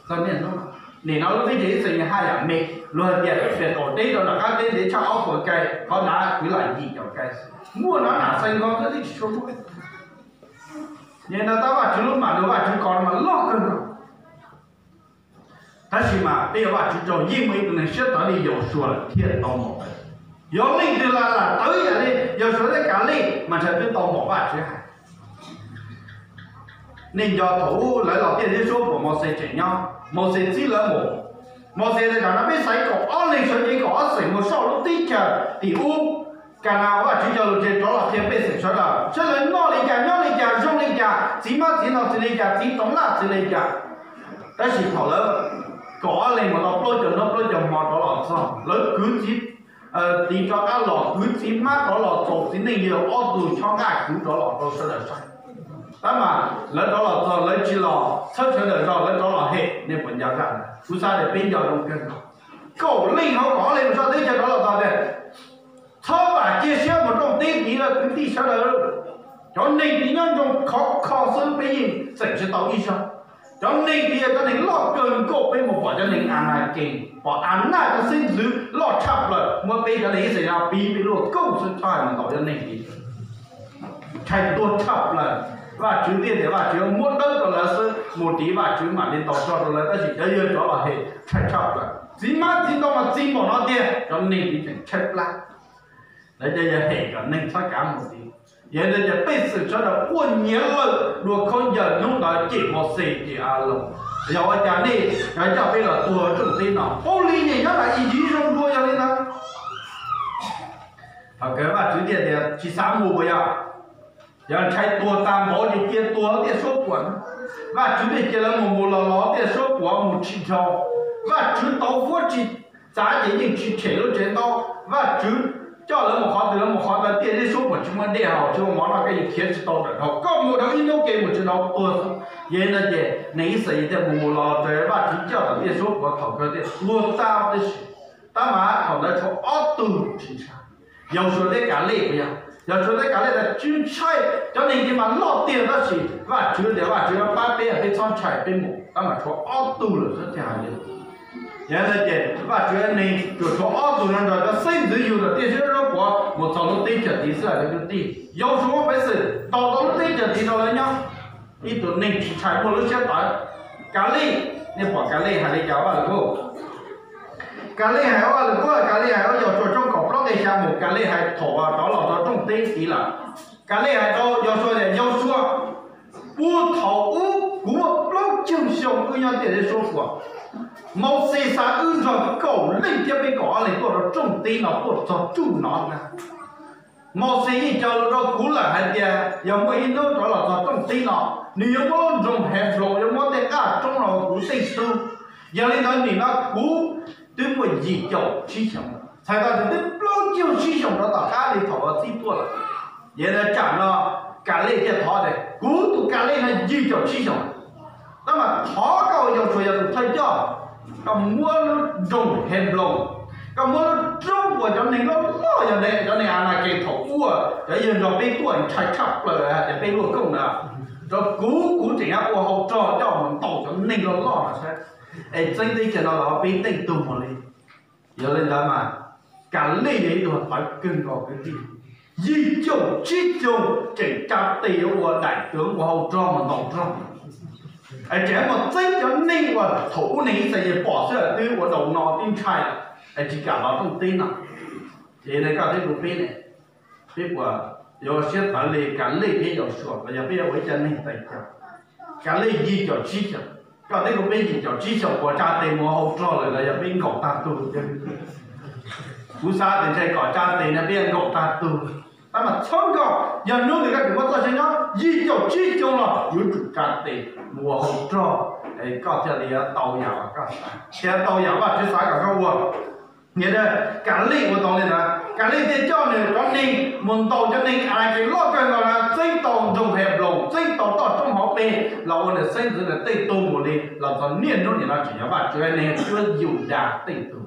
txog niaj hnub. Nim no lub teb chaws Yixalayees haj yam me, luag hais tias pem qaum teb rau nram qab teb ntev tshaj ob puas kai, qhov dav kwv lam yim caum kai. Muaj no nam xees nkaus twb tsis tshua muaj. Yog li ntawd tab Vajtswv lub npam ntu Vajtswv kos mas loj kawg nkaus. Tab sis mas peb yuav Vajtswv tsaug yeej muaj ib tug neeg siab tawv li Yausuas lawm thiaj tau mus. Yog leej twg lam lam tawv yam li Yausuas thiab Kaleb mas ntshe twb tau mus Vajtswv hais. Nej nco thaum ub lawv los tiaj thiab suab puam Mauxes tseem nyob, Mauxes txib lawv mus. Mauxes tias kom no peb xaiv kaum ob leeg sawv cev kaum ob xeem mus soj lub teb chaws tim ub, Kanas uas Vajtswv cog lus tseg rov los qhia pej xeem sawv daws saib lawv noj li cas nyob li cas zoo li cas, txiv hmab txiv ntoo txi li cas, txiv toov laj txi li cas. Tab sis thaum lawv kaum ob leeg mus tau plaub caug hnub plaub caug hmo rov los txog, lawv kwv txiv tiv rov qab los, kwv txiv hmab rov los, txaus txiv neej yawg ob tug chob nqaj kwv rov los rau sawv daws saib. Tab mas lawv rov los txog lawv tsis los txhawb sawv daws zog, lawv rov los hem. Nej puas nco zaj ntawd? Kuv xav tias peb nco zoo kawg nkaus. Kaum leej hauv kaum ob leeg mus soj teb chaws rov los txog tias, txhob vam cia siab mus rooj teb tid lawm kwv tij sawv daws. Cov neeg tid nyob nroo khov kho xwb, peb yeej xeem tsis tau ib zaug. Cov neeg tid yog cov neeg loj kawg nkaus, peb mus pom cov neeg Anakes, pom Anaj cov xeeb ntxwv loj tshaj plaws muab peb cov neeg Yixalayees no piv peb luaj koob xwb, txhob hais mus ntaus cov neeg tid. Ntshai tuag tshaj plaws. Vajtswv thiaj tias Vajtswv muab dawb rau lawv xwb, mus tid Vajtswv mam li ntaus rog rau lawv, tab sis cov yawg rov los hem ntshai tshaj plaws. Txiv hmab txiv ntoo mas txi npaum no tiag, cov neeg tid tseem tshaib plab. Lawv cov yawg hem kom neeg txhob kav mus tid. Yog li ntawd ces pej xeem sawv daws quaj nyiav lawm dua khaub ncaws hnub ntawd cem Mauxes cem Aloos. Yog ua cas nej coj peb los tuag rooj teb no? Paub li ces nyob lam Iziv zoo dua yog li ntawd. Thaum kawg Vajtswv thiaj tias tsis xav mus puas yog? Yog ntshai tuag tag npaum ces cia tuag tiaj suab puam. Vajtswv thiaj cia lawv mus mus los los tiaj suab puam mus tsis dhau. Vajtswv tau fuab tsis txav ces yeej tsis tshem lub tsev ntaub. Vajtswv coj lawv mus qhov twg lawv mus qhov ntawd tiaj suab puam tsis muaj dej haus tsis muaj mov noj, koj yeej khiav tsis tau tawm dhau. Koj mus dhau ib hnub ke mus tsis dhau tuag xwb. Yog li ntawd ces neeg Yixalayees thiaj mus mus los los raws Vajtswv coj tawm tiaj suab puam thaum kawg thiaj tuag tag tib si. Tab mas thaum ntawd tshuav ob tug tsis ntshai. Yausuas thiab Kalej puas yog? Yausuas thiab Kalej tias tsis ntshai, cov neeg ces mas loj tiag tab sis Vajtswv tias Vajtswv pab peb, peb txhob ntshai peb mus. Tab mas tshuav ob tug lawm xwb thiaj hais li. Yog li ntawd ces Vajtswv neeg tsuas tshuav ob tug no nrog cov xeeb ntxwv yug ntawm tiaj suab puam mus txog lub teb chaws tid xwb cov kwv tij. Yausuas muaj peev xwm taug tau lub teb chaws tid rau lawv nyob. Ib tug neeg tsis ntshai muaj lub siab tawv. Kalej, nej pom Kalej hais li cas Vaj Lwm Kub? Kalej hais Vaj Lwm Kub, Kalej hais Yausuas tshooj kaum plaub nqe xya mus, Kalej hais thaum rov los rau rooj teb tid lawm. Kalej hais rau Yausuas tias Yausuas, puag thaum ub kuv muaj plaub caug xyoo wb nyob tiaj suab puam. Mauxes xa wb nrog kaum leej thiab peb kaum ob leeg tuaj rau rooj teb no tuaj txog tsuj no na. Mauxes yeej caw lus rau kuv lawm hais tias yog muaj ib hnub rov los txog rooj teb no, nws yuav muab lub nroog Henploos, yuav muab tej qaj roob los kuv tej tug. Yog li ntawd nim no kuv twb muaj yim caum tsib xyoos, txhais tau tias twb plaub caug tsib xyoos rov tom qab li thaum uas txib tuaj lawm. Yog li ntawd tsam no Kalej thiaj thov tias kuv tus Kalej no yim caum tsib xyoos, tab mas thov koj ua Yausuas yog tus thawj coj, koj muab lub nroog Henploos, koj muab lub roob uas cov neeg loj loj yog cov neeg Anakes thaum ub cov yawg nrog peb tuaj ntshai tshaj plaws hais tias peb luaj kooj na, rau kuv, kuv tseem yuav ua hau rog coj mus ntaus cov neeg loj loj no saib, es txeeb teb chaws no los peb tej tug mus li. Yog li ntawd mas Kalej yog ib tug tawv kawg nkaus kwv tij. Yim caum tsib xyoos tseem tsa tes yuav ua daim tawv ua hau rog mus ntaus rog, es tseem mus txeeb cov neeg uas thaum ub neeg Yixalayees pom xwb twb ua daus no twb ntshai lawm, es tsis kam los rooj teb no. Ces koj thiab kuv peb ne, peb puas yuav siab tawv li Kalej thiab Yausuas los yog peb yuav ua ib co neeg tais caus? Kalej yim caum tsib xyoos, koj thiab kuv peb yim caum tsib xyoos puas tsa tes mus hau rog lawm los yog peb nkaum tag tug? Kuv xav tias ntshe kom tsa tes no peb nkaum tag tug. Tab mas txhob nkaum, yog hnub twg koj tseem muaj txoj sia nyob yim caum tsib xyoos los yuav tsum tsa tes mus ua hau rog, koj thiaj li yuav tau yam uas koj xav, thiaj tau yam Vajtswv xav kom koj ua. Niam tais Kalej ua tau li ntawd, Kalej thiaj coj nws cov neeg mus ntaus cov neeg Anakes loj kawg nkaus na, txeeb tau nroog Henploos, txeeb tau toj roob hauv pes los ua nws xeeb ntxwv nws tej tug mus li los txog niaj hnub nim no tseem yog Vajtswv neeg cuab Yudas tej tug.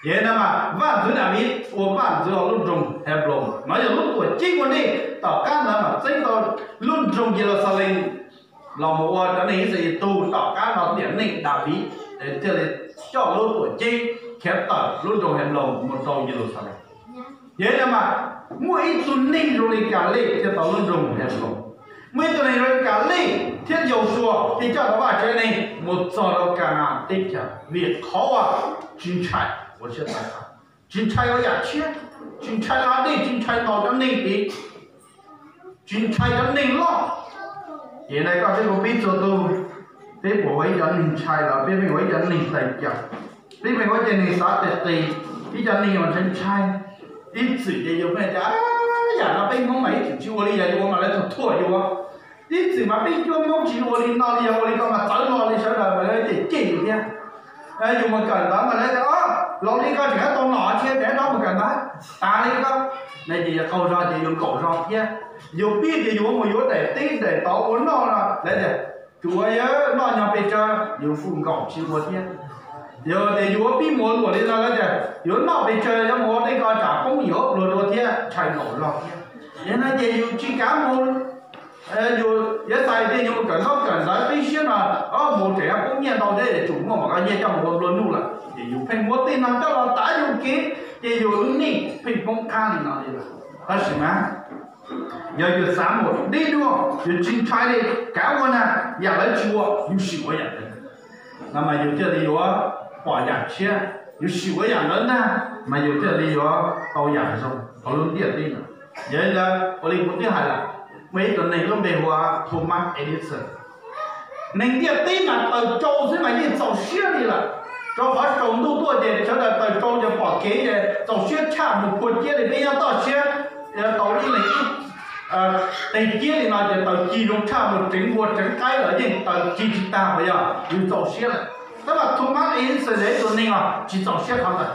Yog li ntawd mas vaj ntxwv Daviv ua vaj ntxwv hauv lub nroog Henploos, no yog lub tuam ceeb ua ntej. Tom qab ntawd mas txeeb tau lub nroog Yeluxalees los mus ua cov neeg Yixalayees tug, tom qab no tiam neej Daviv thiaj li coj lub tuam ceeb khiav tawm lub nroog Henploos mus rau Yeluxalees. Yog li ntawd mas muaj ib tug neeg zoo li Kalej thiaj tau lub nroog Henploos. Muaj ib tug neeg zoo li Kalej thiab Yausuas thiaj coj tau Vajtswv neeg mus txog rau Kanas teb chaws vim qhov uas tsis ntshai ua siab tawv, tsis ntshai ua yam tshiab, tsis ntshai la dej, tsis ntshai ntaus cov neeg tid, tsis ntshai cov neeg loj. Ces ntawm koj thiab kuv peb txhua tus, peb puas ua ib cov neeg ntshai los peb pheej ua ib cov neeg tais caus? Peb pheej ua ib cov neeg xav tes qis, ib cov neeg uas ntshai ntshai. Ib txwm ces yus pheej tias yam no peb Hmoob mas ib txwm tsis ua li, yog yuav ua mas lawv thuam thuam yus. Ib txwm mas peb cuab Hmoob tsis ua li no li, yog ua li ko mas txawv lo li sawv daws mas lawv cem cem yus thiab. Yus mus kawm ntawv mas lawv tias, laus li koj tseem tau nom thiab, tseem rov mus kawm ntawv tas li koj. No ces qaug zog ces yus nkaum zog thiab. Yus pib tias yus mus yuav daim teb daim tauv ua noj no lawv tias, tsuav noj nyog pes tsawg yus kuj nkaum tsis ua thiab. Yog tias yus pib mus ua luam li no lawv tias yuav noj pes tsawg yuav mus ua tej ko tsam poob yuav pluag dua thiab, ntshai nkaum zog thiab. Yog no ces yus tsis kav mus. Yus yuav xav tias yus mus kawm ntaub kawm ntawv tib siab no, mus tseem yuav poob nyiaj ntau thiab, tsum muaj mam nqa nyiaj coj mus ua nplua nuj lawm, ces yus pheej muab tej no coj los tav yus kev, ces yus lub neej pheej poob qab li no li lawm. Tab sis mas yog yus xav mus deb dua, yus tsis ntshai li, kav ua na, yam lawv tsis ua yus sim ua yam ntawd, no mas yus thiaj li yuav pom yam tshiab. Yus sim ua yam ntawd ntag mas yus thiaj li yuav tau yam zoo hauv lub ntiaj teb no. Yog li ntawd ua li kuv twb hais lawm, muaj ib tug neeg lub npe hu ua Thomas Edison. Neeg ntiaj teb mas taws tsau xwb mas yeej txaus siab li lawm. Rau qhov tsaus ntuj tuaj ces sawv daws taws tsau ces pom kev ces txaus siab tshaj mus phua ciab li peb nyob toj siab, tau ib leeg ib teg ciab li no ces taws ci zoo tshaj mus tseev npua tseev qaib los yeej taws ci tsis tag mas yog yus txaus siab lawm. Tab mas Thomas Edison tus neeg os tsis txaus siab qhov ntawd.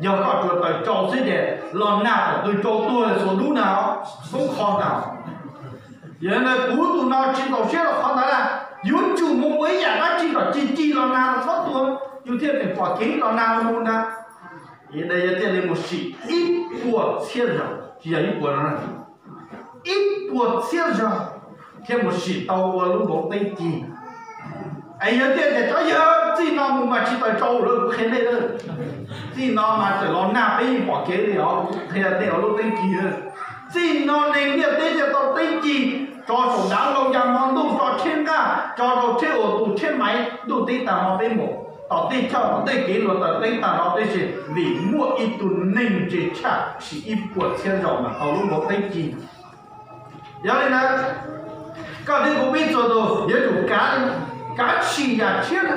Yog koj tsuas taws tsau xwb ces los nag tom tw tsau tuag xuas dub na, poob qho na. Yog li ntawd kuv tus no tsis txaus siab rau qhov ntawd na, yuav tsum mus ua ib yam dab tsi kom ci ci los nag los txhob tuag, yus thiaj pom kev los nag mus na. Yog li ntawd yog thiaj li mus sim ib puas txhiab zaus, tsis yog ib puas zaus, ib puas txhiab zaus thiaj mus sim tau ua lub npau teb ci. Es yog tias cov yawg txij no mus mas tsis taws tsau lawm kuv qhia nej, txij no mas txawm los nag peb yeej pom kev li os, qhia nej os lub teb ci. Txij no neeg ntiaj teb thiaj tau teb ci, tso saum dav hlau ya hmo ntuj, tso tsheb nqaj, tso rau tsheb ua tus tsheb maiv ntuj teb tag hmo peb mus tom tej chaw tom tej kev luag taws teb tag no tib si vim muaj ib tug neeg ntse tshaj sim ib puas txhiab zaus mas tau lub npau teb ci. Yog li ntawd, koj thiab kuv peb txhua tus yuav tsum kav, kav tshis yam tshiab na,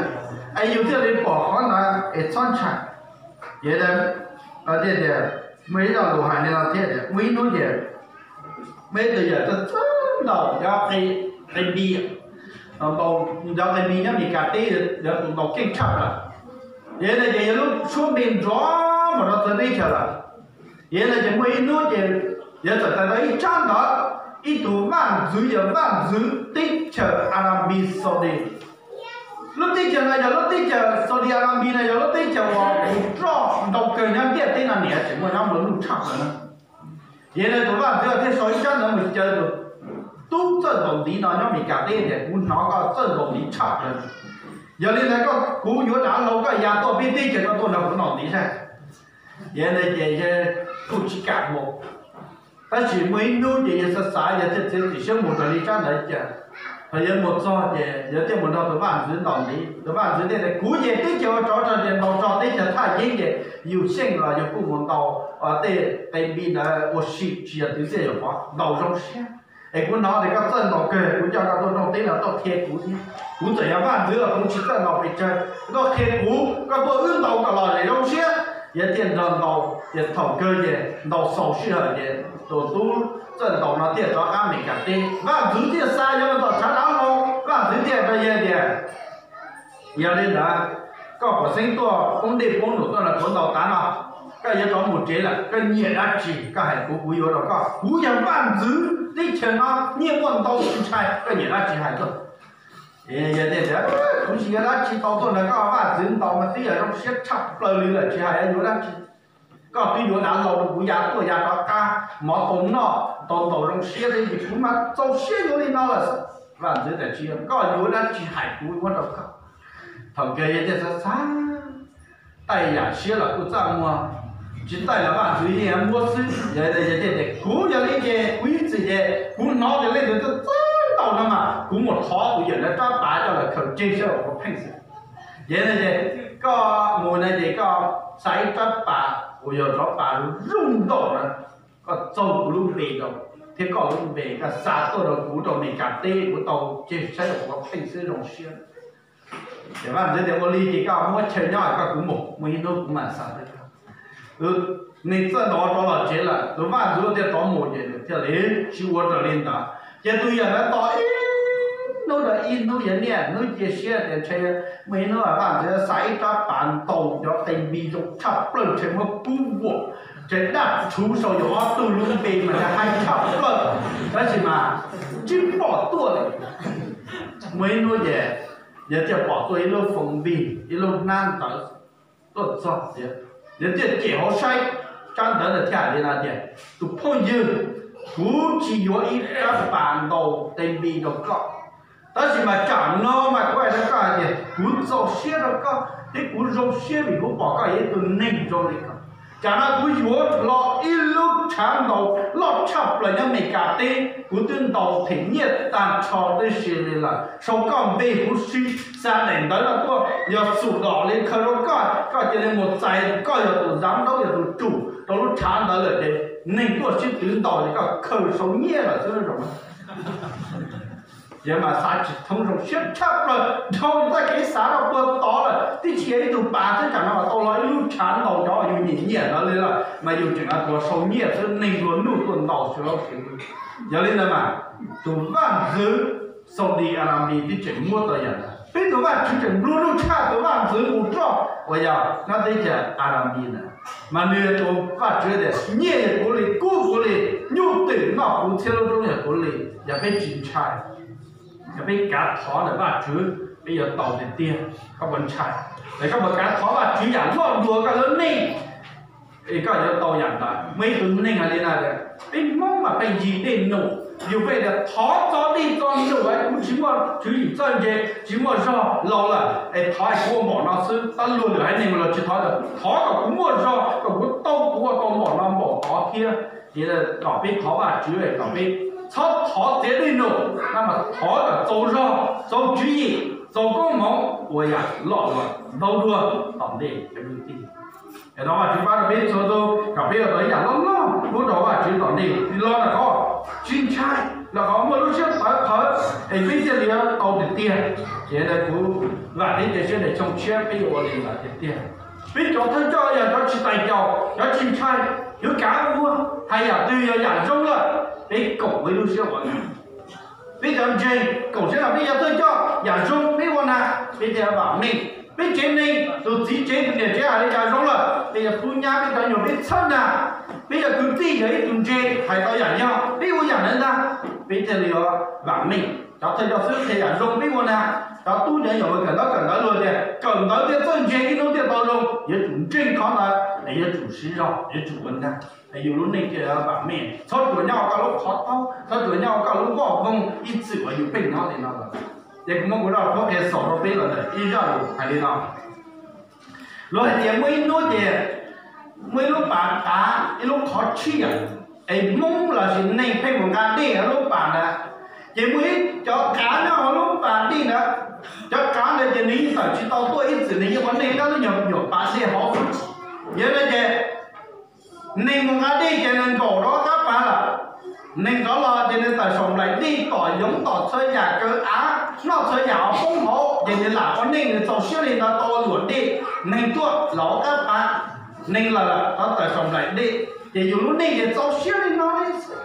es yus thiaj li pom qhov ntawd es txhob ntshai. Ces tias, muaj ib lo lus hais li no thiab tias muaj ib hnub ces muaj ib tug yawm txawj txawj ntaus cov qe npi, ntaus cov qe npi nyob Meskas teb, yog tus ntaus keej tshaj lawm. Ces tias ces yog lub suab npe nrov mus rau txawv teb chaws lawm. Ces tias ces muaj ib hnub ces yawg txawm tawm tau ib tsab ntawv, ib tug vaj ntxwv, yog vaj ntxwv teb chaws Arabia Saudi. Lub teb chaws no yog lub teb chaws Saudi Arabia no yog lub teb chaws uas mus roj ntau kawg nyob ntiaj teb no niam tseem muaj nyob nplua nuj tshaj plaws na. Ces tus vaj ntxwv thiaj sau ib tsab ntawv mus caw tus tub txawj ntaus ntiv no nyob Meskas teb tias kuv hnov koj txawj ntaus ntiv tshaj plaws. Yog li ntawd koj, kuv yuav dav hlau koj ya tuaj peb teb chaws koj tuaj nrog kuv ntaus ntiv saib. Ces ntawd ces yawg kuj tsis kam mus. Tab sis muaj ib hnub ces yawg xav xav yawg thiaj txiav txim siab mus raws li tsab ntawv cas. Thaum yawg mus txog ces yawg thiaj mus nrog tus vaj ntxwv ntaus ntiv. Tus vaj ntxwv thiaj tias kuv ces teb chaws ua tsov rog ces ntaus rog teb chaws thaj yeeb ces yus xyeej los yus kuj mus ntaus tej qe npi ntawd ua si tsis yog twv txiaj yam pov ntaus zoo siab. Es kuv hnov tias koj txawj ntaus kawg, kuv coj koj tuaj nrooj teb no tuaj qhia kuv thiab. Kuv txawm yog vaj ntxwv los kuv tsis txawj ntaus pes tsawg, koj qhia kuv, koj tuaj wb ntaus kom los zoo siab. Yawg thiaj nrog ntaus ces thaum kawg ces ntaus xaus sij hawm ces tus tub txawj ntaus no thiaj rov qab Meskas teb. Vaj ntxwv thiaj xa yawg los tom tshav dav hlau, vaj ntxwv thiaj rau yawg tias yog li ntawd, koj puas xeeb tuaj poob dej poob num tuaj nrog kuv ntaus tav no? Koj yuav rov mus tsev lawm, koj nyiam dab tsi koj hais kuv, kuv yuav rau koj. Kuv yog vaj ntxwv teb chaws no, nyiaj muaj ntau tsis ntshai, koj nyiam dab tsi hais tuaj. Yawg tias kuv tsis yuav dab tsi tau tuaj nrog koj vaj ntxwv ntaus mas twb yog zoo siab tshaj plaws li lawm, tsis hais yuav dab tsi. Koj twb yuav dav hlau rau kuv ya tuaj ya rov qab, mov tau noj tau ntaus zoo siab thiab ces kuv mas txaus siab yuav li no lawm xwb. Vaj ntxwv tias tsis, koj yuav dab tsi hais kuv muab rau koj. Thaum kawg yawg thiaj xav xav, taij yam siab los kuj txaj muag, tsis taij los vaj ntxwv yeej muab xwb. Yawg thiaj tias kuv yog li ces kuv ib txwm ces kuv hnov tias leej twg txawj txawj ntaus no mas kuv mus thov tus yawm ntawd rab pav coj los khaws tseg saib ua qhov pheej xwb. Ces koj mus na ces koj xa ib rab pav uas yog rab pav zoo ntaus na, koj txaug kuv lub npe rau thiab koj lub npe, koj xa tuaj rau kuv rau Meskas teb, kuv tau tseg saib ua qhov pheej xwb zoo siab. Ces vaj ntxwv tias ua li ces koj muab chaw nyob koj, kuv mus, muaj ib hnub kuv mam xa tuaj. Nws txawj ntaus rov los tsev lawm, tus vaj ntxwv thiaj rov mus ces nws thiaj li tsis ua raws li ntawd. Ces tus yawm ntawd tos ib hnub rau ib hnub, yawg niaj hnub cia siab tias ntshe muaj ib hnub vaj ntxwv xa ib rab pav ntaus cov qe npi zoo tshaj plaws, ntshe muab kub vuam, ntshe daj rhuv sau yus ob tug lub npe mas ntshe haib tshaj plaws. Tab sis mas tsis pom tuaj li. Muaj ib hnub ces yawg thiaj pom tuaj ib lub foos npig, ib lub hnab ntawv tuaj txog tias, yawg thiaj cem hauv saib tsab ntawv ntawd thiaj hais li no tias, tus phooj ywg, kuv tsis yuav ib rab pas ntaus qe npi rau koj, tab sis mas tsam no mas kuv hais rau koj hais tias kuv txaus siab rau koj thiab kuv zoo siab vim kuv pom koj yog ib tug neeg zoo li koj. Tsam no kuv yuav los ib lub tshav ntaus loj tshaj plaws nyob Meskas teb, kuv twb ntaus them nyiaj tag nrho tib si li lawm, sau koj npe huv si, xa daim ntawv no tuaj yog xum dom li khaws rau koj, koj cia li mus txais, koj yog tus zav ntaub yog tus tsum rau lub tshav ntawd lawm ces neeg tuaj sib twv ntaus ces koj khaws sau nyiaj lawm xwb zoo. Yog mas xav tsis thoob zoo siab tshaj plaws dhau txoj kev xav rau puag tod lawm, twb tsis yog ib tug pas xwb, tsam no mas tau los ib lub tshav ntaus cov yus nyiam nyiam ntawd li lawm mas yus tseem tuav sau nyiaj xwb, neeg luag nuj tuaj ntaus xwb. Yog li ntawd mas tus vaj ntxwv Xaudis Arabia twb tseem muab tau yam ntawd. Peb tus Vajtswv tseem nplua nuj tshaj tus vaj ntxwv mus roj uas yog nyob teb chaws Arabia ntawd, mas nws yog tus Vajtswv tias nyiaj yog kuv li, kub kuv li, nyuj twm noj kuv, txhiab lub roob yog kuv li. Yog peb tsis ntshai, yog peb kav thov ntawm Vajtswv, peb yuav tau tiag tiag. Koj puas ntshai? Es koj puas kav thov Vajtswv yam loj dua koj lub neej, es koj yuav tau yam ntawd? Muaj ib tug neeg hais li no tias, peb Hmoob mas pheej ncig dej num, yus pheej tias thov txo dej txo num, kuv tsis muaj tswv yim txawj ntse, tsis muaj zog, laus lawm es thov kuv ua npaum no xwb. Tab luag lwm haiv neeg los tsis thov, thov kom kuv muaj zog, kom kuv tau, kuv ua tau npaum no npaum tod thiab. Ces kom peb thov Vajtswv, kom peb txhob thov txiav dej num, no mas thov kom txaus zog, txaus tswv yim, txaus koob hmoov, ua yam loj dua, ntau dua tom ntej. Thov Vajtswv pab rau peb txhua tus kom peb ua tau ib yam loj loj pub rau Vajtswv tom ntej. Los ntawm qhov tsis ntshai, los qhov muaj lub siab tawv qhawv, es peb thiaj li yuav tau tiag tiag. Ces kuv vam thiab cia siab tias xyoo tshiab peb yuav ua li ntawd tiag tiag. Peb cov thawj coj yog cov tsis tais caus, cov tsis ntshai, yuav kav ua, hais yam twg yog yam zoo lawm, peb koom ua ib lub siab ua na. Peb cov ntseeg koom siab los peb cov thawj coj, yam zoo peb ua na, peb thiaj vam meej. Peb tsev neeg, tus txiv tsev tus niam tsev hais li cas zoo lawm, peb yuav pub nyab, peb cov nyuam peb txhawb na. Peb cov kwv tij yog ib tug ntse hais tau yam yog, peb ua yam ntawd ntag, peb thiaj li yuav vam meej. Cov thawj coj xwb thiaj yam zoo peb ua na. Cov tub cov nyuam kawm ntawv kawm ntawv luag tias kawm ntawv thiaj txawj ntse, ib hnub thiaj tau zoo. Yuav tsum ntseeg qhov ntawd es yuav tsum siv zog, yuav tsum ua ntag, yus lub neej thiaj vam meej. Txhob tsuas nyob koj lub qhov taub, txhob tsuas nyob koj lub voj voog ib txwm uas yus pheej nyob li no lawm. Ces kuv muab kuv zaj qhuab qhia xaus rau peb los ntawm ib zaj lus hais li no. Luag hais tias muaj ib hnub ces muaj ib lub pas qav, ib lub qhov tshiab, es Hmoob lossis neeg pheej mus nqa dej hauv lub pas ntawd. Ces muaj ib cov qav nyob hauv lub pas dej ntawd. Cov qav ntawd ces nws yeej tawm tsis tau tuaj, ib txwm nws yeej ua neej nyob lub nyuag nyuam pas dej hauv. Yog li ces neeg mus nqa dej ces nws nkaum rau qab pas lawm. Neeg rov los ces nws tawm saum nplaim dej tom yoov tom txhua yam, kaw av noj txhua yam uas poob hauv, ces nws lam ua neej nws txaus siab li ntawd tau ua luam dej. Neeg tuaj los qab pas, neeg lawm rov tawm saum nplaim dej, ces yus lub neej ces txaus siab li no li xwb,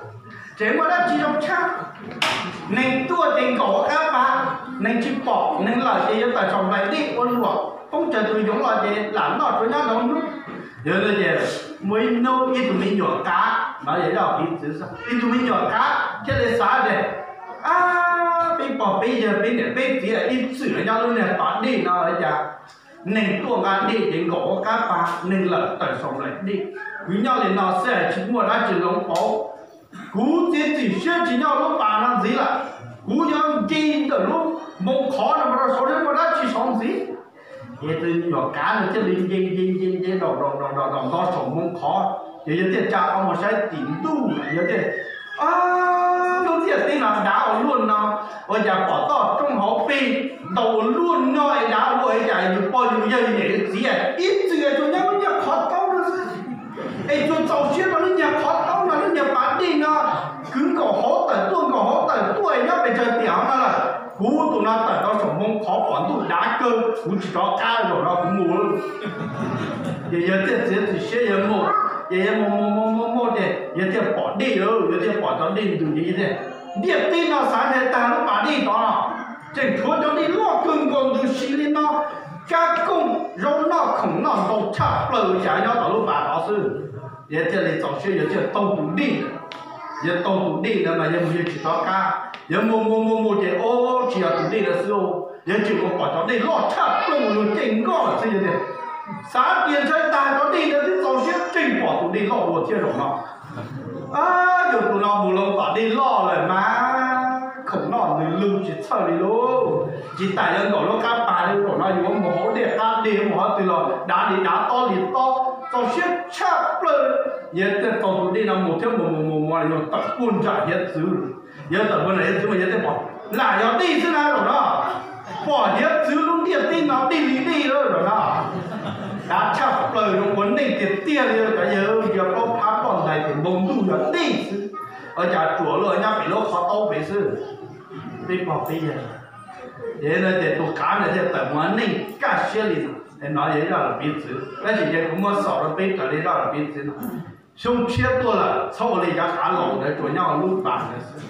tseem muaj dab tsi zoo tshaj. Neeg tuaj ces nkaum qab pas, neeg tsis pom, neeg lawm ces yuav tawm saum nplaim dej ua luam, poob tsawg tus yoov los ces lam noj tsuav nyob nraud hnub. Yog li ces muaj ib hnub ib tug me nyuam qav, no yog ib tug me nyuam qav thiaj li xav tias, ab, peb pog peb yawg peb niam peb txiv ib txwm nyob lub niag pas dej no cas neeg tuaj nqa dej ces nkaum qab pas, neeg lawm tawm saum nplaim dej. Kuv nyob li no xwb tsis muaj dab tsi hloov pauv. Kuv txiav txim siab tsis nyob lub pas no ntxiv lawm. Kuv yuav nce ntawm lub npoo qhov no mus rau saud, muaj dab tsi saud ntxiv. Ces tus nyuam qav nws thiaj li nce nce nce nce nce nraum nraum nraum nraum nraum nto saum npoo qhov, ces yog thiaj tsa qhov mus saib tim ntuj, yog thiaj, lub ntiaj teb no dav ua luaj no, ua cas pom toj roob hauv pes ntau ua luaj no es dav ua luaj es cas yus pog yus yawg yus niam yus txiv ib txwm tsuas nyob lub niag qhov taub no xwb, es tsuas txaus siab rau lub niag qhov taub no, lub niag pas dej no, kwv nkaum hauv tawm tuaj nkaum hauv tawm tuaj es nyob pes tsawg tiam no lawm. Kuv tus no tawm rau saum npoo qhov pom ntuj dav kawg, kuv tsis rov qab zaum no kuv mus. Ces yawg thiaj txiav txim siab yawg mus, ces yawg mus mus mus mus mus ces yawg thiaj pom dej, yawg thiaj pom cov dej ntws ces yawg tias, ntiaj teb no xav ntshe tag lub pas dej tod no, tseem tshuav cov dej loj kawg nkaus ntws si li no, kab kooj zaub noj khoom noj ntau tshaj plaws li cas nyob tom lub pas tod xwb. Yawg thiaj li txaus siab yawg thiaj taug tus dej. Yawg taug tus dej ntawd mas yawg mus yawg tsis rov qab, yawg mus mus mus mus ces o, tsis yog tus dej ntawd xwb, yawg tseem mus pom cov dej loj tshaj plaws luag caij nkoj lawm xwb. Yawg tias, xav tias ntshai tag cov dej ntawd twb txaus siab, tseem pom tus dej loj dua thiab zaum no. Yog tus no mus loo tom dej loj lawm mas khoom noj nws lug tsis txhawj li lauj. Tsis tas yuav nkaum lub qab pas li, zaum no yuav mus hauv dej qab deg mus qhov twg los dav li dav tob li tob, txaus siab tshaj plaws. Yawg thiaj taug tus dej no mus thiab mus mus mus mus yawg tawm puag nram hiav txwv. Yawg tawm puag nram hiav txwv mas yawg thiaj pom lam yog dej xwb na zaum no. Pom hiav txwv lub ntiaj teb no dej li dej lawm zaum no. Dav tshaj plaws zoo ua neej tiag tiag li, cov yawg ntsia plaub phab ploj ntais ces npoo ntuj yog dej xwb. Ua cas tsuas luaj nyob pem lub qhov taub pem xwb. peb pog peb yawg. Ces no ces tus qav ntawd thiaj tawm mus ua neej kaj siab li no. Es no yog zaj lus piv txwv, tab sis ces kuv muab xaus rau peb raws li zaj lus piv txwv no. Xyoo tshiab tuaj lawm txhob ua li cov qav laus ntawd tsuas nyob lub pas ntawd xwb.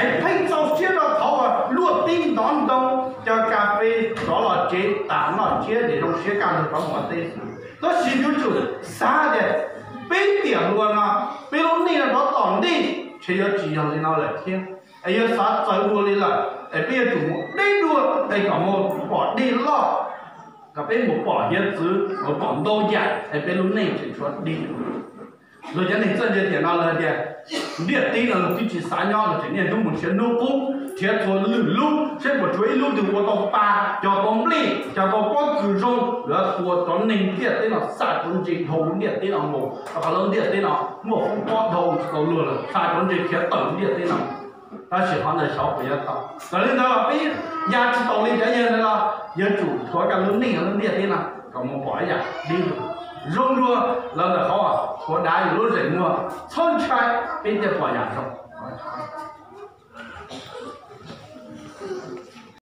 Es pheej txaus siab rau qhov uas luaj tib ntov ntoo, cov kas fes rov los tsev tas noj tshiab ces zoo siab kaj ntug rov mus ua teb xwb. Tab sis yuav tsum xav tias peb tiam hluas no, peb lub neej no rov tom ntej ntshe yuav tsis yog li no lawm thiab, es yuav xav txawv dua li lawm, es peb yuav tsum mus deb dua es kom mus pom dej loj, kom peb mus pom hiav txwv, mus pom ntau yam, es peb lub neej tseem tshuav dej. Luag cov neeg txawj ntse tiam no lawv tias ntiaj teb no luag twb tsis xav nyob, luag tseem niaj hnub mus nrhiav hnub qub, nrhiav txhua lwm lub seb puas tshuav ib lub twg ua tau pa, cog tau nplej, cog tau pob kws zoo, yuav tua cov neeg ntiaj teb no xa cov ntses dhau ntiaj teb no mus, rau qhov lub ntiaj teb no muaj kub pob dhau tsis tau luag lawm, xa cov ntses khiav tawm ntiaj teb no. Tab sis qhov ntawd xyov puas yuav tau. Txawm li ntawd los peb ya tsis taus li cov yawg ntawd los yuav tsum rhuav koj lub neej lub ntiaj teb no kom mus pom ib yam dib zoo dua. Los ntawm qhov rhuav dav yus lub zeem muag, txhob ntshai, peb thiaj pom yam zoo.